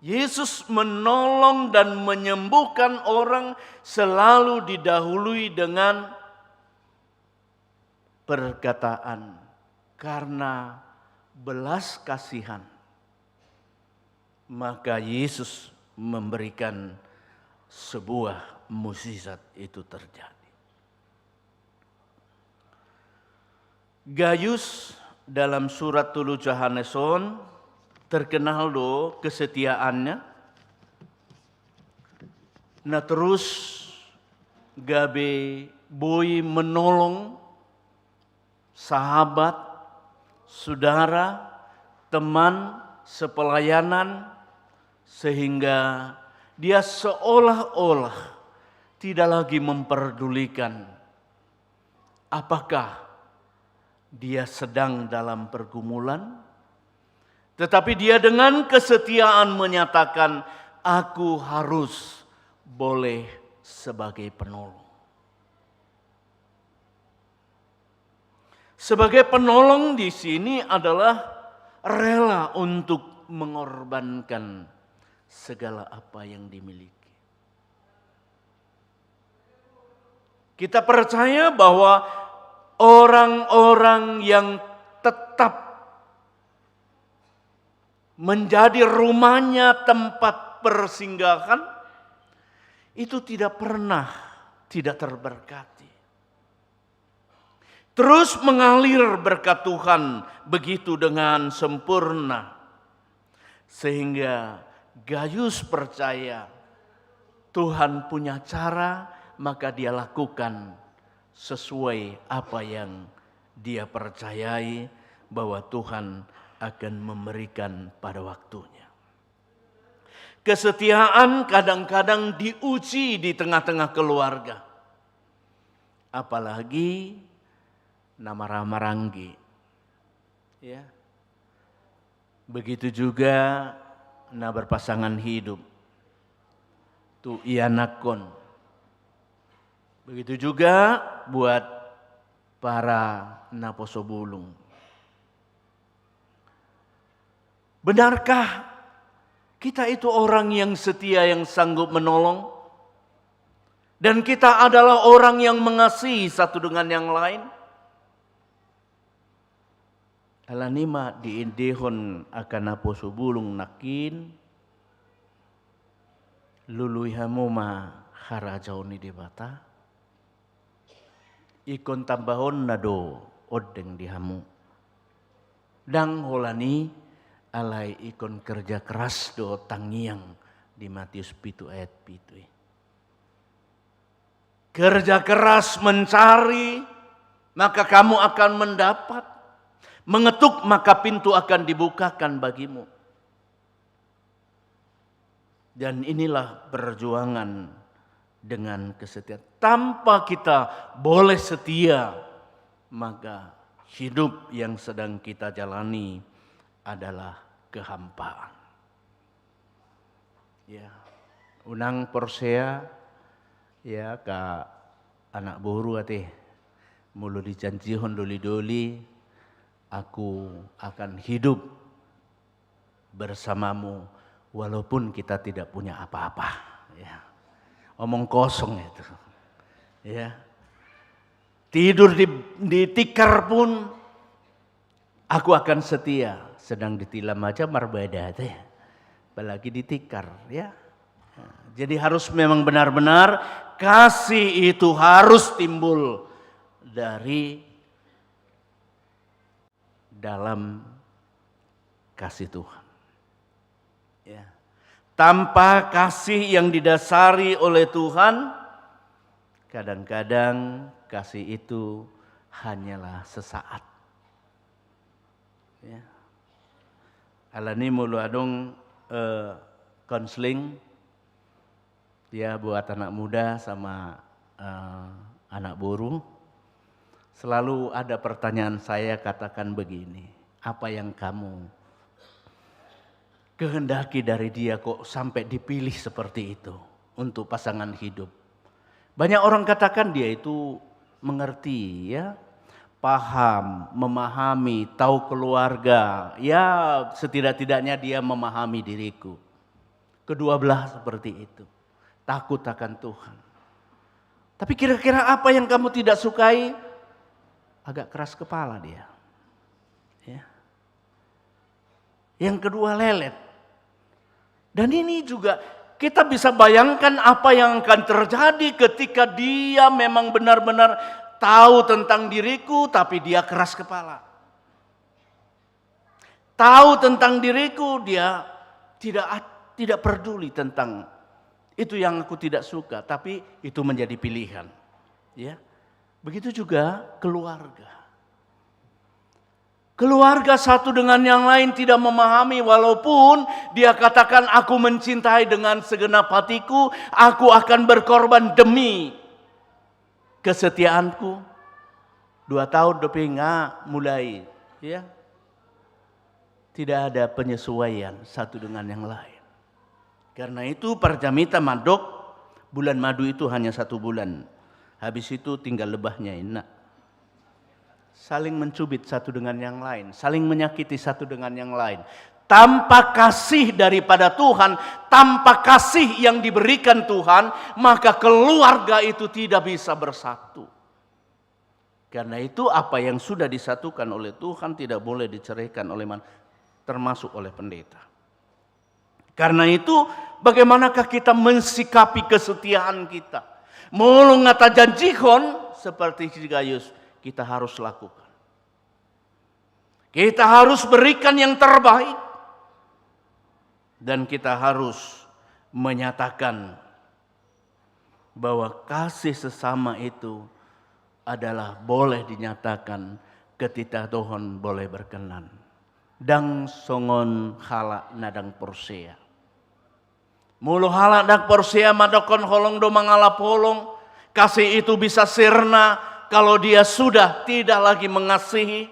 Yesus menolong dan menyembuhkan orang selalu didahului dengan perkataan, karena belas kasihan, maka Yesus memberikan sebuah mukjizat itu terjadi. Gayus dalam surat tolu Johannes on terkenal do kesetiaannya, na terus gabe boi menolong sahabat, saudara, teman sepelayanan, sehingga dia seolah-olah tidak lagi memperdulikan apakah dia sedang dalam pergumulan, tetapi dia dengan kesetiaan menyatakan, "Aku harus boleh sebagai penolong." Sebagai penolong di sini adalah rela untuk mengorbankan segala apa yang dimiliki. Kita percaya bahwa orang-orang yang tetap menjadi rumahnya tempat persinggahan, itu tidak pernah tidak terberkati. Terus mengalir berkat Tuhan begitu dengan sempurna. Sehingga Gayus percaya Tuhan punya cara, maka dia lakukan sesuai apa yang dia percayai bahwa Tuhan akan memberikan pada waktunya. Kesetiaan kadang-kadang diuji di tengah-tengah keluarga. Apalagi na marhaha maranggi. Ya. Begitu juga na berpasangan hidup. Tu ianakhon. Begitu juga buat para naposo bulung. Benarkah kita itu orang yang setia, yang sanggup menolong? Dan kita adalah orang yang mengasihi satu dengan yang lain? Alani i ma diendehon angka naposo bulung nangkin, lului hamu ma harajaon ni Debata. Ingkon tambahonna do ondeng di hamu. Ndang holan i, alai ingkon kerja keras do tangiang di Matius pitu ayat pitu i. Kerja keras mencari, maka kamu akan mendapat. Mengetuk, maka pintu akan dibukakan bagimu. Dan inilah perjuangan dengan kesetiaan. Tanpa kita boleh setia, maka hidup yang sedang kita jalani adalah kehampaan. Ya, unang porsea, ya, angka anak boru ate, molo dijanjihon doli-doli, aku akan hidup bersamamu walaupun kita tidak punya apa-apa. Ya. Omong kosong itu. Ya. Tidur di, di tikar pun aku akan setia. Sedang ditilam aja marbada, teh. Apalagi di tikar, ya. Jadi harus memang benar-benar kasih itu harus timbul dari dalam kasih Tuhan. Ya. Tanpa kasih yang didasari oleh Tuhan, kadang-kadang kasih itu hanyalah sesaat. Ya. Alani molo adong, eh, konseling, ya, buat anak muda sama, eh, anak boru, selalu ada pertanyaan saya katakan begini, apa yang kamu kehendaki dari dia kok sampai dipilih seperti itu untuk pasangan hidup? Banyak orang katakan dia itu mengerti, ya, paham, memahami, tahu keluarga, ya, setidak-tidaknya dia memahami diriku. Kedua belah seperti itu. Takut akan Tuhan. Tapi kira-kira apa yang kamu tidak sukai? Agak keras kepala dia. Ya. Yang kedua lelet. Dan ini juga kita bisa bayangkan apa yang akan terjadi ketika dia memang benar-benar tahu tentang diriku, tapi dia keras kepala. Tahu tentang diriku, dia tidak at-, tidak peduli tentang itu yang aku tidak suka, tapi itu menjadi pilihan. Ya. Begitu juga keluarga. Keluarga satu dengan yang lain tidak memahami, walaupun dia katakan, "Aku mencintai dengan segenap hatiku, aku akan berkorban demi kesetiaanku." Dua tahun dope nga mulai, ya. Tidak ada penyesuaian satu dengan yang lain. Karena itu, parjamita mandok, bulan madu itu hanya satu bulan. Habis itu tinggal lebahnya, inna. Saling mencubit satu dengan yang lain, saling menyakiti satu dengan yang lain. Tanpa kasih daripada Tuhan, tanpa kasih yang diberikan Tuhan, maka keluarga itu tidak bisa bersatu. Karena itu, apa yang sudah disatukan oleh Tuhan tidak boleh diceraikan oleh man-, termasuk oleh pendeta. Karena itu, bagaimanakah kita mensikapi kesetiaan kita? Molo nga tajanjihon seperti si Gayus, kita harus lakukan. Kita harus berikan yang terbaik. Dan kita harus menyatakan bahwa kasih sesama itu adalah boleh dinyatakan ketika Tuhan boleh berkenan. Ndang songon halak na ndang porsea. Molo halak ndang porsea mandokkon holong do mangalap holong, kasih itu bisa sirna kalau dia sudah tidak lagi mengasihi.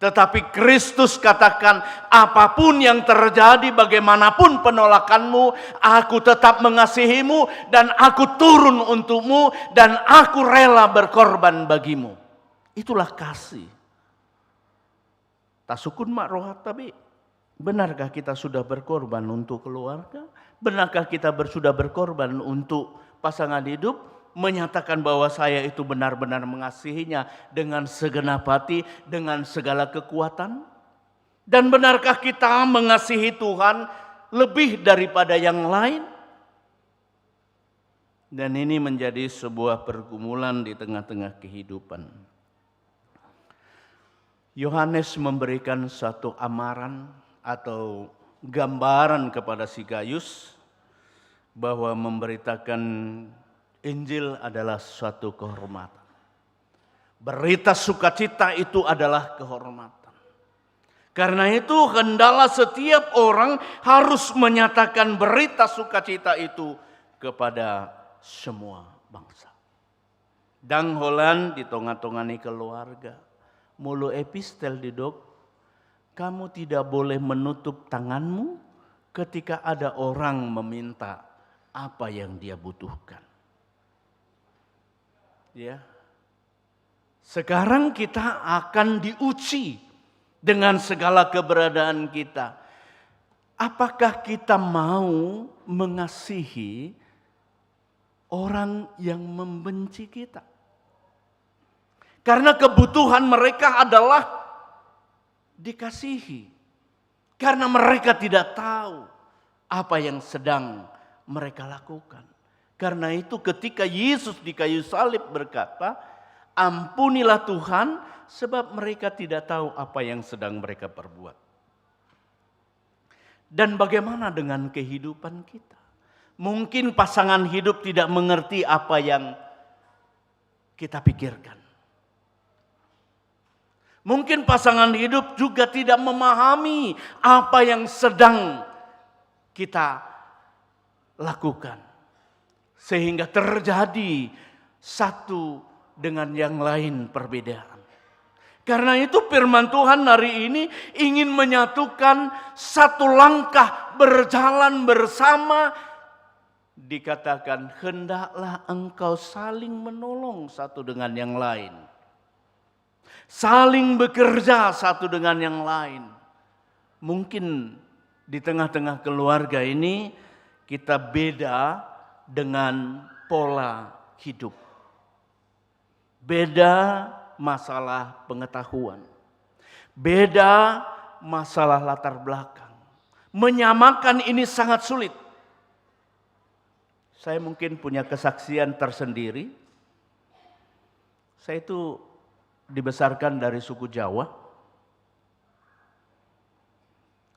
Tetapi Kristus katakan, "Apapun yang terjadi, bagaimanapun penolakanmu, aku tetap mengasihimu dan aku turun untukmu dan aku rela berkorban bagimu." Itulah kasih. Tasungkun ma rohanta be. Benarkah kita sudah berkorban untuk keluarga? Benarkah kita ber-, sudah berkorban untuk pasangan hidup? Menyatakan bahwa saya itu benar-benar mengasihinya dengan segenap hati, dengan segala kekuatan? Dan benarkah kita mengasihi Tuhan lebih daripada yang lain? Dan ini menjadi sebuah pergumulan di tengah-tengah kehidupan. Yohanes memberikan satu amaran atau gambaran kepada si Gayus bahwa memberitakan Injil adalah suatu kehormatan. Berita sukacita itu adalah kehormatan. Karena itu, hendaklah setiap orang harus menyatakan berita sukacita itu kepada semua bangsa. Ndang holan di tonga-tonga ni keluarga. Molo epistel didok, "Kamu tidak boleh menutup tanganmu ketika ada orang meminta apa yang dia butuhkan." Ya. Sekarang kita akan diuji dengan segala keberadaan kita. Apakah kita mau mengasihi orang yang membenci kita? Karena kebutuhan mereka adalah dikasihi. Karena mereka tidak tahu apa yang sedang mereka lakukan. Karena itu, ketika Yesus di kayu salib berkata, "Ampunilah Tuhan, sebab mereka tidak tahu apa yang sedang mereka perbuat." Dan bagaimana dengan kehidupan kita? Mungkin pasangan hidup tidak mengerti apa yang kita pikirkan. Mungkin pasangan hidup juga tidak memahami apa yang sedang kita lakukan, sehingga terjadi satu dengan yang lain perbedaan. Karena itu, firman Tuhan hari ini ingin menyatukan satu langkah berjalan bersama. Dikatakan, "Hendaklah engkau saling menolong satu dengan yang lain, saling bekerja satu dengan yang lain." Mungkin di tengah-tengah keluarga ini kita beda dengan pola hidup. Beda masalah pengetahuan. Beda masalah latar belakang. Menyamakan ini sangat sulit. Saya mungkin punya kesaksian tersendiri. Saya itu dibesarkan dari suku Jawa.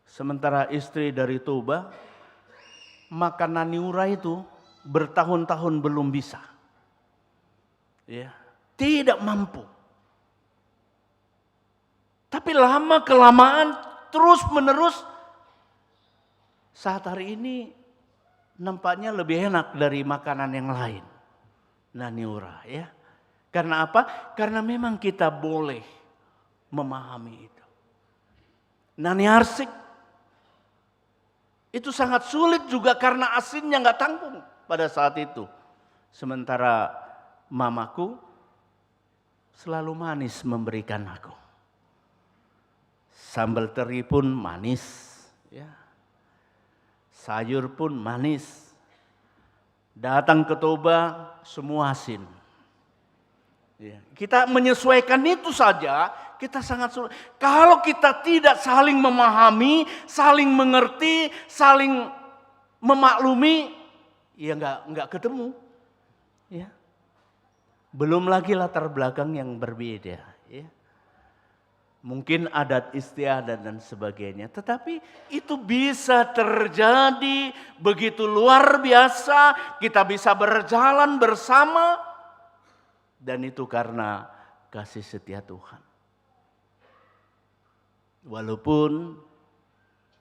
Sementara istri dari Toba, makan na niura itu bertahun-tahun belum bisa. Ya, tidak mampu. Tapi lama kelamaan, terus menerus, saat hari ini nampaknya lebih enak dari makanan yang lain. Na niura, ya. Karena apa? Karena memang kita boleh memahami itu. Na niarsik itu sangat sulit juga karena asinnya nggak tanggung pada saat itu. Sementara mamaku selalu manis memberikan aku. Sambal teri pun manis, ya. Sayur pun manis. Datang ke Toba, semua asin. Ya, kita menyesuaikan itu saja, kita sangat sulit. Kalau kita tidak saling memahami, saling mengerti, saling memaklumi, ya nggak, nggak ketemu. Ya. Belum lagi latar belakang yang berbeda. Ya. Mungkin adat istiadat dan sebagainya. Tetapi itu bisa terjadi begitu luar biasa, kita bisa berjalan bersama, dan itu karena kasih setia Tuhan. Walaupun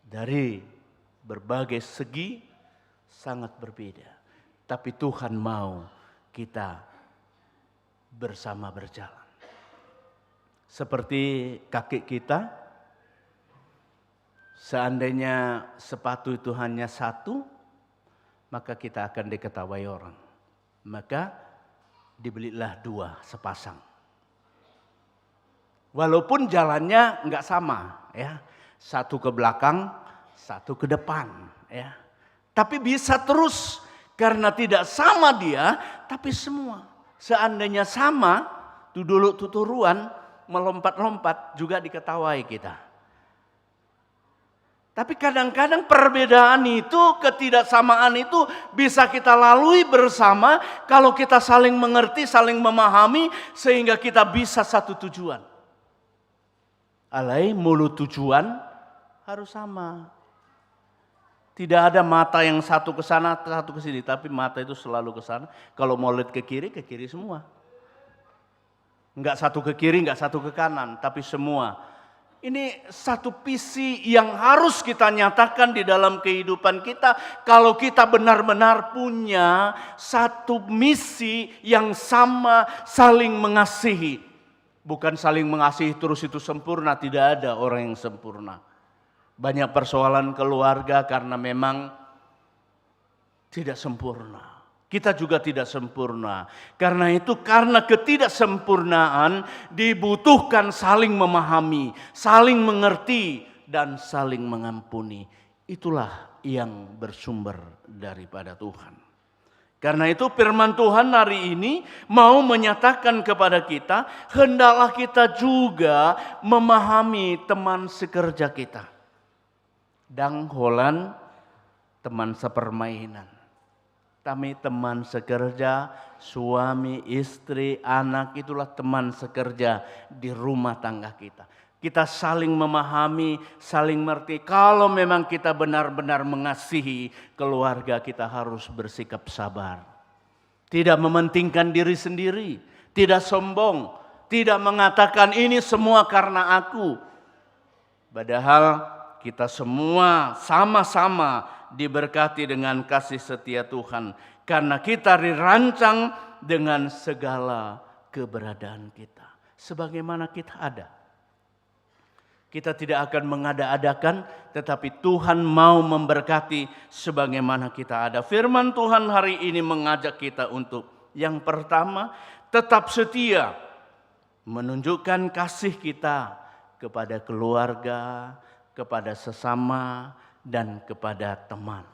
dari berbagai segi sangat berbeda, tapi Tuhan mau kita bersama berjalan. Seperti kaki kita, seandainya sepatu itu hanya satu, maka kita akan diketawai orang. Maka dibelilah dua sepasang. Walaupun jalannya nggak sama, ya. Satu ke belakang, satu ke depan, ya. Tapi bisa terus, karena tidak sama dia, tapi semua. Seandainya sama, tu dolok tu toruan, melompat-lompat, juga diketawai kita. Tapi kadang-kadang perbedaan itu, ketidaksamaan itu bisa kita lalui bersama kalau kita saling mengerti, saling memahami, sehingga kita bisa satu tujuan. Alai molo tujuan harus sama. Tidak ada mata yang satu ke sana, satu ke sini, tapi mata itu selalu ke sana. Kalau mau lihat ke kiri, ke kiri semua. Nggak satu ke kiri, nggak satu ke kanan, tapi semua. Ini satu visi yang harus kita nyatakan di dalam kehidupan kita. Kalau kita benar-benar punya satu misi yang sama, saling mengasihi. Bukan saling mengasihi terus itu sempurna, tidak ada orang yang sempurna. Banyak persoalan keluarga karena memang tidak sempurna. Kita juga tidak sempurna. Karena itu, karena ketidaksempurnaan, dibutuhkan saling memahami, saling mengerti, dan saling mengampuni. Itulah yang bersumber daripada Tuhan. Karena itu, firman Tuhan hari ini mau menyatakan kepada kita, hendaklah kita juga memahami teman sekerja kita. Ndang holan teman sepermainan. Tapi teman sekerja, suami, istri, anak, itulah teman sekerja di rumah tangga kita. Kita saling memahami, saling mengerti. Kalau memang kita benar-benar mengasihi keluarga, kita harus bersikap sabar. Tidak mementingkan diri sendiri, tidak sombong, tidak mengatakan, "Ini semua karena aku." Padahal kita semua sama-sama diberkati dengan kasih setia Tuhan, karena kita dirancang dengan segala keberadaan kita, sebagaimana kita ada. Kita tidak akan mengada-adakan, tetapi Tuhan mau memberkati sebagaimana kita ada. Firman Tuhan hari ini mengajak kita untuk, yang pertama, tetap setia, menunjukkan kasih kita kepada keluarga, kepada sesama, dan kepada teman.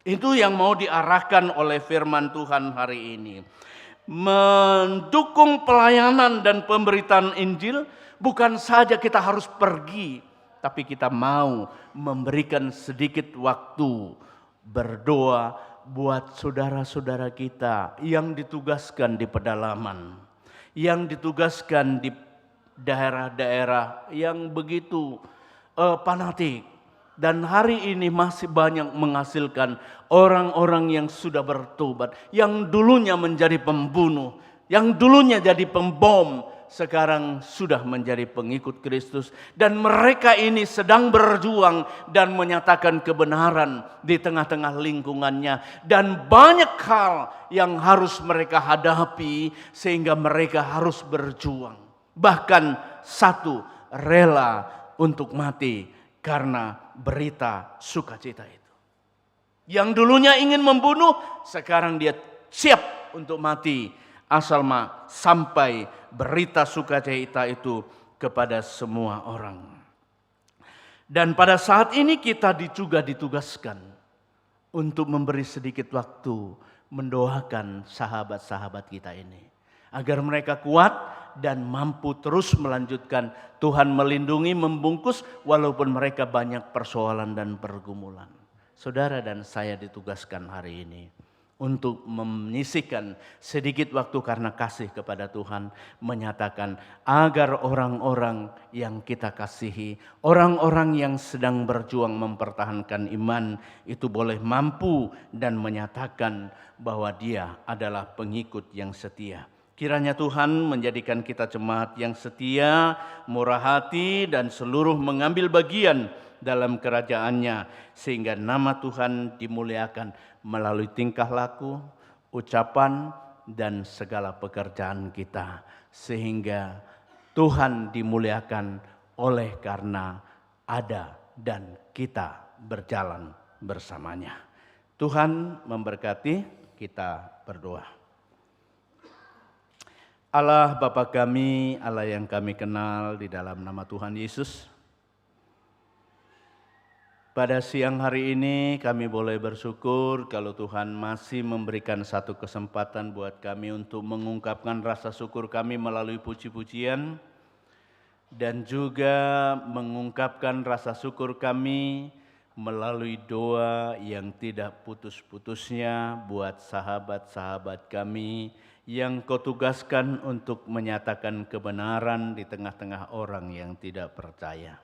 Itu yang mau diarahkan oleh firman Tuhan hari ini. Mendukung pelayanan dan pemberitaan Injil, bukan saja kita harus pergi, tapi kita mau memberikan sedikit waktu berdoa buat saudara-saudara kita yang ditugaskan di pedalaman, yang ditugaskan di daerah-daerah yang begitu, eh, fanatik. Dan hari ini masih banyak menghasilkan orang-orang yang sudah bertobat, yang dulunya menjadi pembunuh, yang dulunya jadi pembom, sekarang sudah menjadi pengikut Kristus. Dan mereka ini sedang berjuang dan menyatakan kebenaran di tengah-tengah lingkungannya. Dan banyak hal yang harus mereka hadapi, sehingga mereka harus berjuang. Bahkan satu rela untuk mati karena berita sukacita itu. Yang dulunya ingin membunuh, sekarang dia siap untuk mati Asal ma sampai berita sukacita itu kepada semua orang. Dan pada saat ini kita di-, juga ditugaskan untuk memberi sedikit waktu mendoakan sahabat-sahabat kita ini, agar mereka kuat dan mampu terus melanjutkan. Tuhan melindungi, membungkus, walaupun mereka banyak persoalan dan pergumulan. Saudara dan saya ditugaskan hari ini untuk menyisihkan sedikit waktu karena kasih kepada Tuhan, menyatakan agar orang-orang yang kita kasihi, orang-orang yang sedang berjuang mempertahankan iman, itu boleh mampu dan menyatakan bahwa dia adalah pengikut yang setia. Kiranya Tuhan menjadikan kita jemaat yang setia, murah hati, dan seluruh mengambil bagian dalam kerajaan-Nya, sehingga nama Tuhan dimuliakan melalui tingkah laku, ucapan, dan segala pekerjaan kita, sehingga Tuhan dimuliakan oleh karena ada dan kita berjalan bersamanya. Tuhan memberkati, kita berdoa. Allah Bapa kami, Allah yang kami kenal di dalam nama Tuhan Yesus, pada siang hari ini kami boleh bersyukur kalau Tuhan masih memberikan satu kesempatan buat kami untuk mengungkapkan rasa syukur kami melalui puji-pujian, dan juga mengungkapkan rasa syukur kami melalui doa yang tidak putus-putusnya buat sahabat-sahabat kami yang Kau tugaskan untuk menyatakan kebenaran di tengah-tengah orang yang tidak percaya.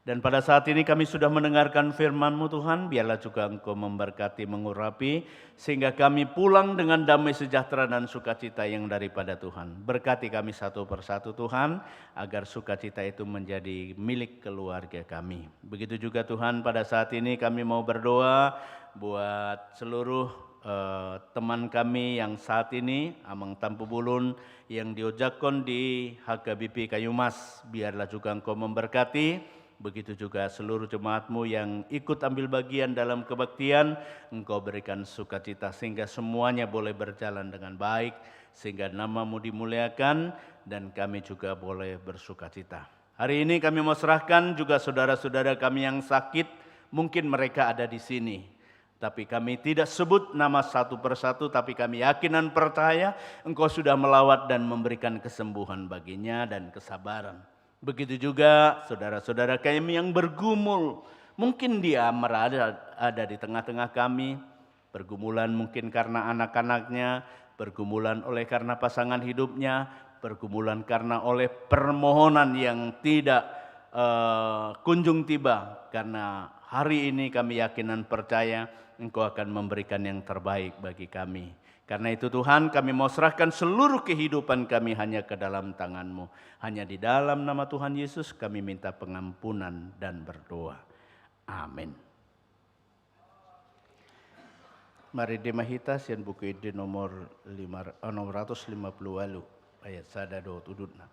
Dan pada saat ini kami sudah mendengarkan firman-Mu, Tuhan, biarlah juga Engkau memberkati, mengurapi, sehingga kami pulang dengan damai sejahtera dan sukacita yang daripada Tuhan. Berkati kami satu persatu, Tuhan, agar sukacita itu menjadi milik keluarga kami. Begitu juga, Tuhan, pada saat ini kami mau berdoa buat seluruh, eh, teman kami yang saat ini, Amang Tampubolon, yang diojakhon di H K B P Kayumas. Biarlah juga Engkau memberkati, begitu juga seluruh jemaat-Mu yang ikut ambil bagian dalam kebaktian. Engkau berikan sukacita sehingga semuanya boleh berjalan dengan baik, sehingga nama-Mu dimuliakan, dan kami juga boleh bersukacita. Hari ini kami mau serahkan juga saudara-saudara kami yang sakit, mungkin mereka ada di sini. Tapi kami tidak sebut nama satu persatu, tapi kami yakin dan percaya Engkau sudah melawat dan memberikan kesembuhan baginya dan kesabaran. Begitu juga saudara-saudara kami yang bergumul. Mungkin dia merada ada di tengah-tengah kami. Pergumulan mungkin karena anak-anaknya, pergumulan oleh karena pasangan hidupnya, pergumulan karena oleh permohonan yang tidak, eh, kunjung tiba. Karena hari ini kami yakin dan percaya Engkau akan memberikan yang terbaik bagi kami. Karena itu Tuhan, kami mau serahkan seluruh kehidupan kami hanya ke dalam tangan-Mu. Hanya di dalam nama Tuhan Yesus kami minta pengampunan dan berdoa. Amin. Marende ma hita sian Buku Ende nomor lima, eh, enam ratus lima puluh walu, ayat sada dohot udutna.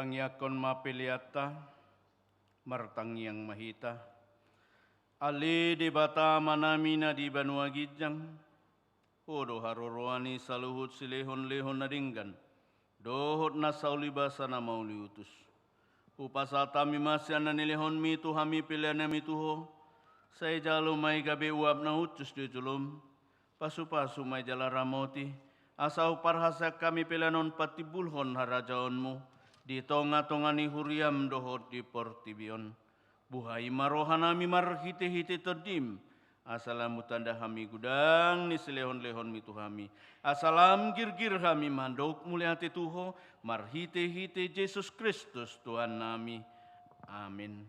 Tangiangkon ma peleanta. Martangiang ma hita. Ale Debata Amanami na di banua ginjang, Ho do haroroan ni saluhut silehonlehon na denggan dohot na saulibasa na mauliutus. Hupasahat hami ma sian na nilehonmi tu hami peleannami tu Ho. Sai jalo ma i gabe uap na hushus di jolom. Pasupasu ma i jala ramoti, asa huparhaseang hami pelean on patimbulhon harajaonmu di tongatonga ni huriam dohot di portibi on. Buhai ma rohanami marhitehite Tondim, asa lam hutanda hami godang ni silehonlehonmi tu hami, asa lam girgir hami mandok mauliate tu Ho, marhitehite Jesus Kristus Tuhannami. Amin.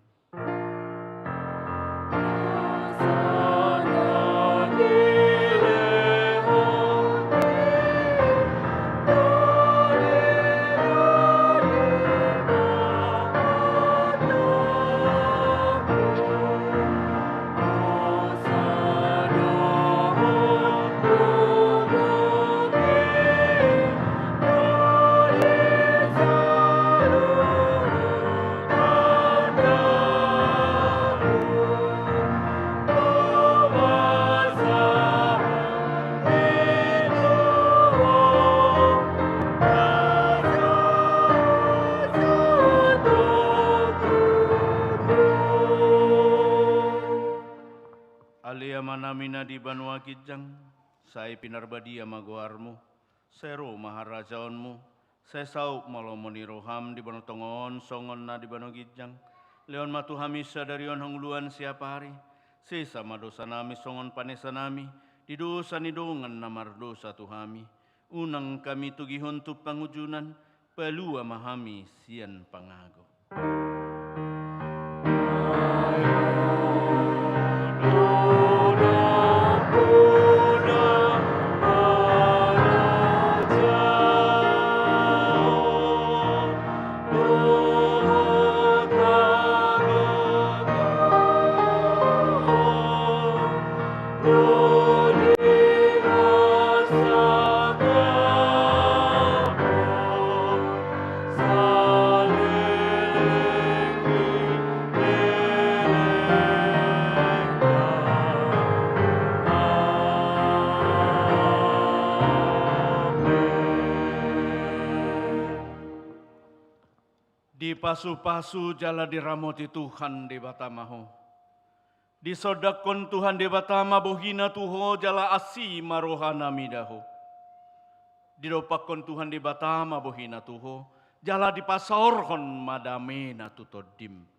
Ale Amanami na di banua ginjang, sai pinarbadia ma goarmu, sai ro ma harajaonmu, sai saut ma lomo ni roham di banua tonga on songon na di banua ginjang. Lehon ma tu hami sadari on hangoluan siapari. Sesa ma dosanami songon panesanami di dosa ni dongan na mardosa tu hami. Unang hami togihon tu pangunjunan, palua ma hami sian pangago. Dipasupasu jala diramoti Tuhan Debata ma ho. Disondangkon Tuhan Debata ma bohina tu ho jala asi ma rohana mida ho. Didompakkon Tuhan Debata ma bohina tu ho jala dipasaorhon ma damena tu tondim.